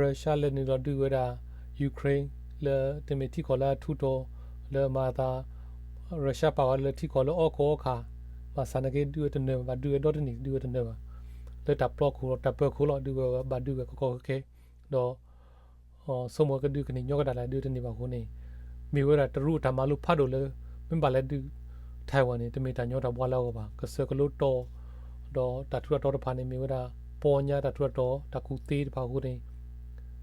Russia လဲၤနုာ်လီၤဒုးဝဲဒၣ် Ukraine လၢတမ့ၢ်ထံကီၢ်လၢအထူးတီၤ လၢမၤအသး Russia ပာ်ဝဲလၢထံကီၢ်လၢအီၣ်ခိၣ်အီၣ်ခၣ်, ဘၣ်ဆၣ်နာ်က့ဒုးဝဲတနၢၤဘၣ်, ဒုးဝဲဒီတနံၣ် ဒုးဝဲတနၢၤဘၣ်. လၢတၢ်ပျီခိၣ် တၢ်ပၢၤခိၣ်လီၤ ဒုးဝဲဘၣ်ဒုးဝဲကီကီခဲခဲ, ဒီး ဆိကမိၣ်ကဒုးကန့ၢ်ညီကဒၣ်လဲာ် ဒုးတန့ၢ်ဘၣ်အဃိန့ၣ် မ့ၢ်ဝဲဒၣ်တရူးအတၢ်မၤလိဖးဒိၣ်လၢ မ့ၢ်ဘၣ်လဲၤဒုး Taiwan န့ၣ် တမ့ၢ်တၢ်ညီတၢ်ဘှါလၢအဂီၢ်ဘၣ်. ကစၢၢ်ကလိတီၢ် ဒီးတၢ်ထူးတၢ်တီၤတဖၣ်န့ၣ် မ့ၢ်ဝဲဒၣ် ပီညါတၢ်ထူးတၢ်တီၤ တၢ်ကူၣ်သ့တဖၣ်အဃိန့ၣ်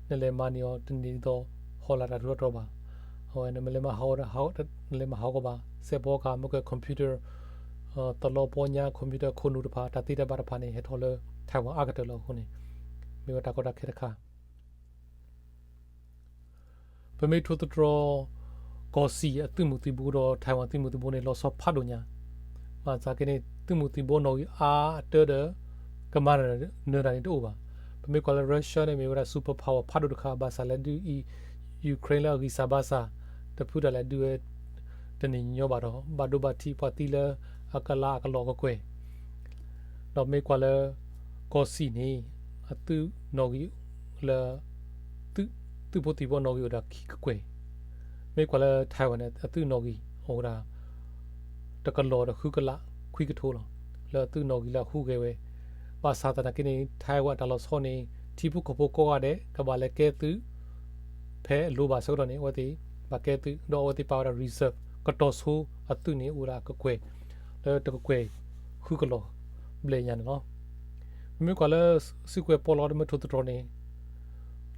နလဲၤမၤန့ၢ်အီၤတန့ၢ်ဒ်သိး ဟီၣ်လာ်တၢ်ထူးတၢ်တီၤဘၣ်. နမ့ၢ်လဲၤမၤဟးဂီၤ နလဲၤမၤဟးဂီၤဘၣ် စဲးဖီကဟၣ် မ့ၢ်က computer သလီၤပီညါ computer ခိၣ်နူာ်တဖၣ် တၢ်သ့တၢ်ဘၣ်တဖၣ်န့ၣ် ဟဲထီၣ်လၢ Taiwan အါကတၢၢ်လီၤအဃိန့ၣ် မ့ၢ်ဝဲတၢ်ကီတၢ်ခဲတခါ ပမ့ၢ်ထိၣ်သတြီၤ ကီၢ်စံၣ်အသုးမုၢ်သံၣ်ဘိဒီး Taiwan သုးမုၢ်သံၣ်ဘိန့ၣ် လီၤဆီဖးဒိၣ်ညါ, ဘၣ်ဆၣ်က့န့ၣ် သုးမုၢ်သံၣ်ဘိနီၣ်ဂံၢ်အါအတၢဒီး ကမၤနၢၤတၢ်န့ၣ်တအိၣ်ဘၣ်. ပမ့ၢ်ကွၢ်လၢ Russia န့ၣ် မ့ၢ်ဝဲဒၣ် superpower ဖးဒိၣ်တခါ ဘၣ်ဆၣ်လဲၤဒုးအံၤ Ukraine လၢအဂံၢ်စၢ်ဘါစၢ် တဖုတၢ်လဲၤဒုးဝဲ တန့ၢ်ညီဘၣ်ဒီး ဘၣ်ဒိဘၣ်ထံးပှၤသံလၢ အကလးအကလီၢ်ကကွဲၢ် ဒီးမ့ၢ်ကွၢ်လၢ ကီၢ်စံၣ်န့ၣ် အသုးနီၣ်ဂံၢ်လၢ သုးဖိသံၣ်ဘိနီၣ်ဂံၢ်အိၣ်ဒၣ်ခံကကွဲၢ်, မ့ၢ်ကွၢ်လၢ Taiwan န့ၣ် အသုးနီၣ်ဂံၢ်အိၣ်ဝဲဒၣ် တကလီၢ်ဒီးဃုကလးခွံကထိလီၤ. လၢအသုးနီၣ်ဂံၢ်လၢအဟူးဂဲၤဝဲ, ဘၣ်ဆၣ်သနာ်က့န့ၣ် Taiwan အတၢ်လီၤဆီန့ၣ် ထံဖိကီၢ်ဖိကိးဂၤဒဲး ကဘၣ်လဲၤကဲသုး ဖဲအလိၤဘၣ်ဆၢကတီၢ်န့ၣ် အဝဲသ့ၣ်ဘၣ်ကဲသုး ဒီးအဝဲသ့ၣ်ပာ်ဝဲဒၣ် reserve ကတီၢ်ဆိအသုးန့ၣ်အိၣ်ဝဲဒၣ်ကကွဲၢ် လၢတကကွဲၢ်ဃုကလီၢ်ဘျဲၣ်ညါန့ၣ်လီၤ. ပမ့ၢ်ကွၢ်လၢစုကဝဲၤပီးလီတမ့ၢ်ထိၣ်သတြီၤန့ၣ်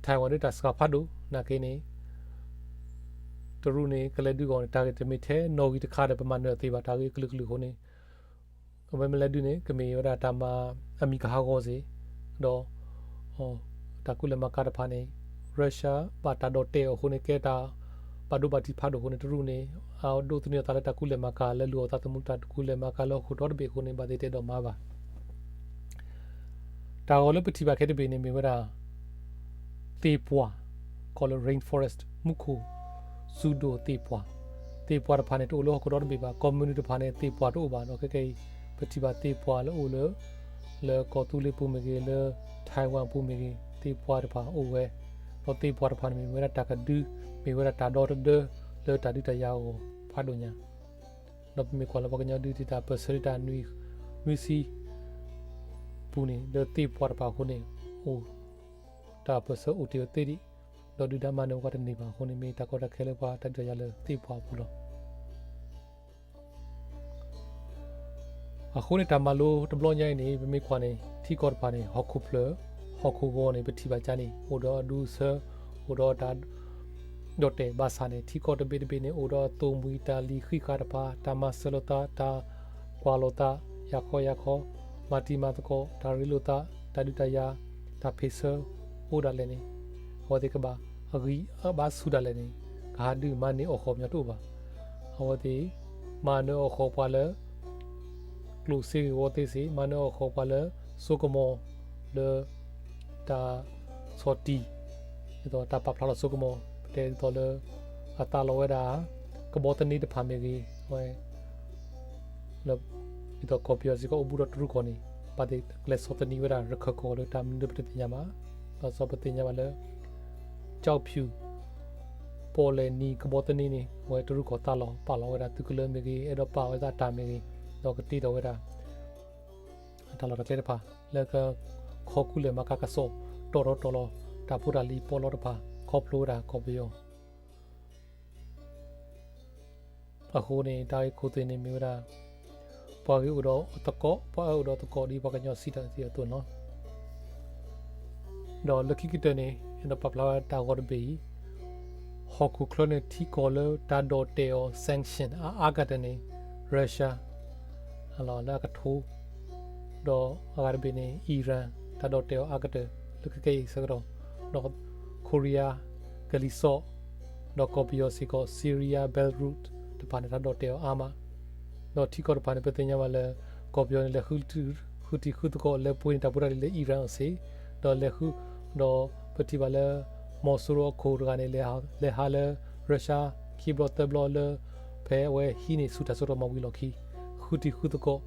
Taiwan ဒ်တၢ်စှၤဖးဒိၣ်နာ်က့န့ၣ် တရူးန့ၣ် ကလဲၤဒုးဂီၢ်န့ၣ် တၢ်ဂ့ၢ်တမ့ၢ်ထဲနီၣ်ဂံၢ်တခါဒီး ပမၤနၢၤသ့ဘၣ် တၢ်ဂ့ၢ်အကလုာ်ကလုာ်အဃိန့ၣ် အဝဲမ့ၢ်လဲၤဒုးန့ၣ် ကမ့ၢ်ဝဲဒၣ်တၢ်မၤအမံၤကဟးဂီၤစ့ၢ်, ဒီး တၢ်ကူၣ်လဲၤမၤကၤတဖၣ်န့ၣ် Russia ဘၣ်တၢ်ဒီၣ်တဲာ်အီၤအဃိန့ၣ် ကဲတၢ်ဘၣ်ဒိဘၣ်ထံးဖးဒိၣ်အဃိန့ၣ် တရူးန့ၣ် အဒိးသန့ၤအသးလၢတၢ်ကူၣ်လဲၤမၤကၤလၢလူၤအီၣ်သးသမူတၢ်ကူၣ်လဲၤမၤကၤလၢဟီၣ်ခိၣ်ဒီတဘ့ၣ်အဃိန့ၣ် ဘၣ်သ့ၣ်တအဲၣ်ဒိးမၤဘၣ် တၢ်ဂီၤလၢပထံၣ်ဘၣ်ခဲတဘ့ၣ်န့ၣ်မ့ၢ်ဝဲဒၣ် သ့ၣ်ပှၢ် ကီးလၢ rainforest မူခိၣ် စူဒိၣ်သ့ၣ်ပှၢ်, သ့ၣ်ပှၢ်တဖၣ်န့ၣ် တအိၣ်လၢဟီၣ်ခိၣ်ဒီတဘ့ၣ်ဘၣ်, ကီၢ်မုၢ်နုာ်တဖၣ်န့ၣ် သ့ၣ်ပှၢ်တအိၣ်ဘၣ်ဒီး ခဲကနံၣ်အံၤ ပထံၣ်ဘၣ်သ့ၣ်ပှၢ်လၢအိၣ်လၢ လၢကီၢ်သူလ့ၤပူၤမ့ၢ်ဂ့ၤ, လၢ Taiwan ပူၤမ့ၢ်ဂ့ၤ, သ့ၣ်ပှၢ်တဖၣ်အိၣ်ဝဲ, ဒီးသ့ၣ်ပှၢ်တဖၣ်န့ၣ်မ့ၢ်ဝဲဒၣ်တၢ်ကဒု, မ့ၢ်ဝဲဒၣ်တၢ်ဒီတဒၢ လၢတၢ်ဒုးတၢ်ယၤအဂီၢ်ဖးဒိၣ်ညါ ဒီးပမ့ၢ်ကွၢ်လၢပှၤကညီဒုးတံာ်တာ် percent ဒၣ်တၢ်နွံဆံ ပူၤန့ၣ် လၢသ့ၣ်ပှၢ်တဖၣ်အဃိန့ၣ် အိၣ် တၢ် percent အိၣ်တ့ၢ်အီၤသ့ဒံး, ဒီးဒုၣ်ဒါမၤနၢၤဝဲတန့ၢ်ဘၣ်အဃိန့ၣ် မ့ၢ်တၢ်ကီတၢ်ခဲလၢပှၤတၢ်ဒုးတၢ်ယၤလၢသ့ၣ်ပှၢ်အပူၤလီၤ. အဃိန့ၣ် တၢ်မၤလိတဘျီညါအံၤန့ၣ် ပမ့ၢ်ကွၢ်န့ၣ် ထံကီၢ်တဖၣ်န့ၣ် ဟီၣ်ခိၣ်ဖျၢၣ် ဟီၣ်ခိၣ်ဂီၤန့ၣ် ပထံၣ်ဘၣ်ကန့ၣ် အိၣ်ဒီးအဒူအဆၢ, အိၣ်ဒီးတၢ် ဒီးတဲာ်ဘၣ်ဆၣ်န့ၣ် ထံကီၢ်တဘ့ၣ်တဘ့ၣ်န့ၣ် အိၣ်ဒီးအသိၣ်မှံၤ တၢ်လံၤဃံးဃာ်တဖၣ်, တၢ်မၤစၢၤလိာ်သး, တၢ်ကွၢ်လိာ်သး, ယၤခီယၤခီ, မၤတံၤမၤသကိး, တၢ်ရ့လိာ်သး, တၢ်ဒုးတၢ်ယၤ, တၢ်ဖ့ၣ်ဆၢ, အိၣ်ဒၣ်လဲာ်န့ၣ်, အဝဲသ့ၣ်ကဘၣ်အဂံၢ်အဘါဆူၣ်ဒၣ်လဲာ်န့ၣ်, ကဟးဒုးမၤန့ၢ်အီၣ်ဃီပညီတအိၣ်ဘၣ်. အဝဲသ့ၣ် မၤနၢၤအီၣ်ဃီပှၤလၢ ကျိၣ်စ့ဂ့ၢ်ဝီသ့စ့ၢ်, မၤနၢၤအီၣ်ဃီပှၤလၢ စိကမီၤ လၢ တၢ်ဆီၣ်တံၢ် ဒ်သိးတၢ်ပာ်ဖျါလီၤစိကမီၤ ပတဲဒ်သိးလၢ အသးလီဝဲဒၣ် ကဘီသန့တဖၣ်မ့ၢ်ဂ့ၤ, ဝဲ ဒ်သိးကီၢ်ပယီၤစ့ၢ်ကီးအိၣ်ဘူးဒီးတရူးကီၢ်န့ၣ် ဘၣ်သ့ၣ်လဲၤဆီၣ်သနံးဝဲဒၣ် ရခၢၣ်ကီၢ်လၢတၢ်မနုၤပတသ့ၣ်ညါဘၣ်. ဒီးစီၤပသ့ၣ်ညါဘၣ်လၢ ကၠီဖၠူၣ် ပီၣ်လဲၣ်နံၤကဘီသန့န့ၣ် အဝဲတရူးကီၢ်သးလီၤပာ်လီၤဝဲဒၣ်သုးကလၢမ့ၢ်ဂ့ၤ, အဲၣ်ဒိးပာ်ဝဲဒၣ်တၢ်မ့ၢ်ဂ့ၤ, ဒီးကတ့ထီၣ်ဝဲဒၣ် တၢ်လီၢ်တၢ်ကျဲတဖၣ် လၢက ခီကူၣ်လဲၤမၤကၤကစီၣ် တီၢ်ထီတီၤလီၤ တၢ်ဖိတၢ်လံၤပီးလီတဖၣ် ခီဖျိဝဲဒၣ်ကီၢ်ပယီၤ အဃိန့ၣ် တၢ်ဂ့ၢ်ခိၣ်သ့ၣ်န့ၣ်မ့ၢ်ဝဲဒၣ် ပှၤဂ့ၤအိၣ်ဒီးသကိး, ပှၤအၢအိၣ်ဒီးသကိး ဒ်ပှၤကညီစံးတၢ်သ့ၣ်အသိးန့ၣ်လီၤ. ဒီးလၢခံကတၢၢ်န့ၣ် အဲၣ်ဒိးပာ်ဖျါဝဲတၢ်ဂီၤတဘ့ၣ်အံၤ, ဟီၣ်ခိၣ်ချၢန့ၣ် ထံကီၢ်လၢတၢ်ဒီၣ်တဲာ်အီၤ sanction အအါကတၢၢ်န့ၣ် Russia လၢအကထိ ဒီးအဂၤတဘ့ၣ်န့ၣ် Iran တၢ်ဒီၣ်တဲာ်အီၤအါကတၢၢ် လၢခဲကနံၣ်အံၤဆၢကတီၢ်, ဒီး Korea ကလံၤစိး ဒီးကီၢ်ပယီၤစ့ၢ်ကီး Syria Belarus တဖၣ်န့ၣ် တၢ်ဒီၣ်တဲာ်အီၤအါမး, ဒီးထံကီၢ်တဖၣ်န့ၣ် ပသ့ၣ်ညါဘၣ်လၢ ကီၢ်ပယီၤန့ၣ် လဲၤဃုထံၣ်ဃုသကိး လဲၤပှ့ၤန့ၢ်တၢ်ဖိတၢ်လံၤလၢ Iran အီၤစ့ၢ်, ဒီးလဲၤဃု ဒီးပထံၣ်ဘၣ်လၢ မီၤစိရိၤအခိၣ်တဂၤန့ၣ် လဲၤဟးလၢ Russia ခံဘျီသၢဘျီလၢ ဖဲအဝဲဟံးန့ၢ်ဆူၣ်တၢ်စိတၢ်ကမီၤဝံၤအလီၢ်ခံ ဃုထံၣ်ဃုသကိး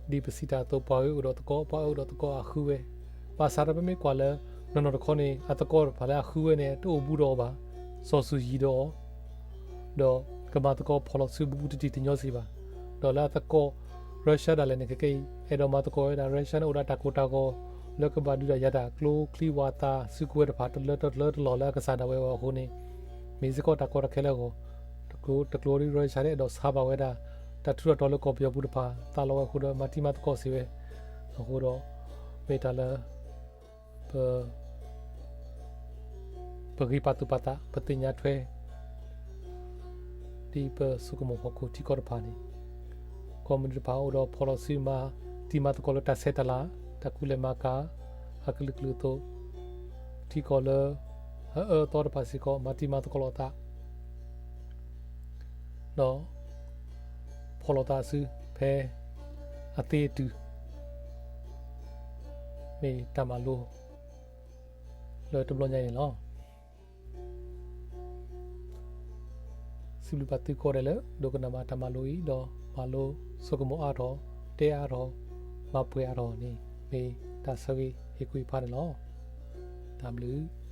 ဒီး ဒ်ပစံးတၢ်အသိး ပှၤဂ့ၤအိၣ်ဒီးသကိး, ပှၤအၢအိၣ်ဒီးသကိးအဃုဝဲ, ဘၣ်ဆၣ်ဒီးပမ့ၢ်ကွၢ်လၢ နီၢ်နီၢ်တခီန့ၣ် အသကိးတဖၣ်လၢအဃုဝဲန့ၣ် တအိၣ်ဘူးဒီးအီၤဘၣ်, စီၤစုၤယံၤဒီးအီၤ ဒီးကမၤသကိးဖီၣ်လီၤဆူဘူးဘူးတံၢ်တံၢ်တညီစ့ၢ်ဘၣ်. ဒီးလၢအသကိး Russia ဒၣ်လဲာ်န့ၣ် ခဲကနံၣ်အံၤ အဲၣ်ဒိးမၤသကိးဝဲဒၣ် Russia န့ၣ် အိၣ်ဒီးတၢ်ကိၢ်တၢ်ဂီၤ လၢကဘၣ်ဒုးတၢ်ယၤတၢ် ကျိချံဝၣ်သၣ် စုကဝဲၤတဖၣ် တလၢတလၢတလီၢ်လၢအကစၢ်ဒၣ်ဝဲအဂီၢ်အဃိန့ၣ် မ့ၢ်စ့ၢ်ကီးတၢ်ကီတၢ်ခဲလၢအဂီၢ်, တကျိၤဒ် Russia န့ၣ် အဲၣ်ဒိးဆါဘၣ်ဝဲဒၣ် တၢ်ထူးတၢ်တီၤလၢကီၢ်ပယီၤပူၤတဖၣ် သးလီဝဲအဃိဒီး မၤတံၤမၤသကိးစ့ၢ်ဝဲ, အဃိဒီး မ့ၢ်တၢ်လၢ ပ ပ ပဂံၢ်ပၢ်သူၣ်ပာ်သး ပသ့ၣ်ညါထွဲ ဒ်ပစိကမီၤဟီၣ်ခိၣ်ထံကီၢ်တဖၣ်န့ၣ် ကီၢ်မုၢ်နုာ်တဖၣ်အိၣ်ဒီးဖီၣ်လီၤစုမၤတံၤမၤသကိးလၢတၢ်ဆဲးတၢ်လၤ တၢ်ကူၣ်လဲၤမၤကၤ အကလုာ်ကလုာ်အသိး ထံကီၢ်လၢ အအၢအသီတဖၣ်စ့ၢ်ကီး မၤတံၤမၤသကိးလိာ်အသး ဒီး ဖီၣ်လိာ်သးစုဖဲ အသ့အတုၤ မ့ၢ်တၢ်မၤလိ လၢတဘျီညါအံၤန့ၣ်လီၤ. စံးဘျုးဘၣ်သုကိးဂၤဒဲးလၢ ဒိကနၣ်ဘၣ်တၢ်မၤလိအံၤ ဒီးမၤလိဆိကမိၣ်အါထီၣ် တဲအါထီၣ် မၤပှဲၤအါထီၣ်န့ၣ် မ့ၢ်တၢ်ဆၢဂ့ၤဟ့ၣ်ကူၣ်ဖးန့ၣ်လီၤ. တၢ်ဘျုး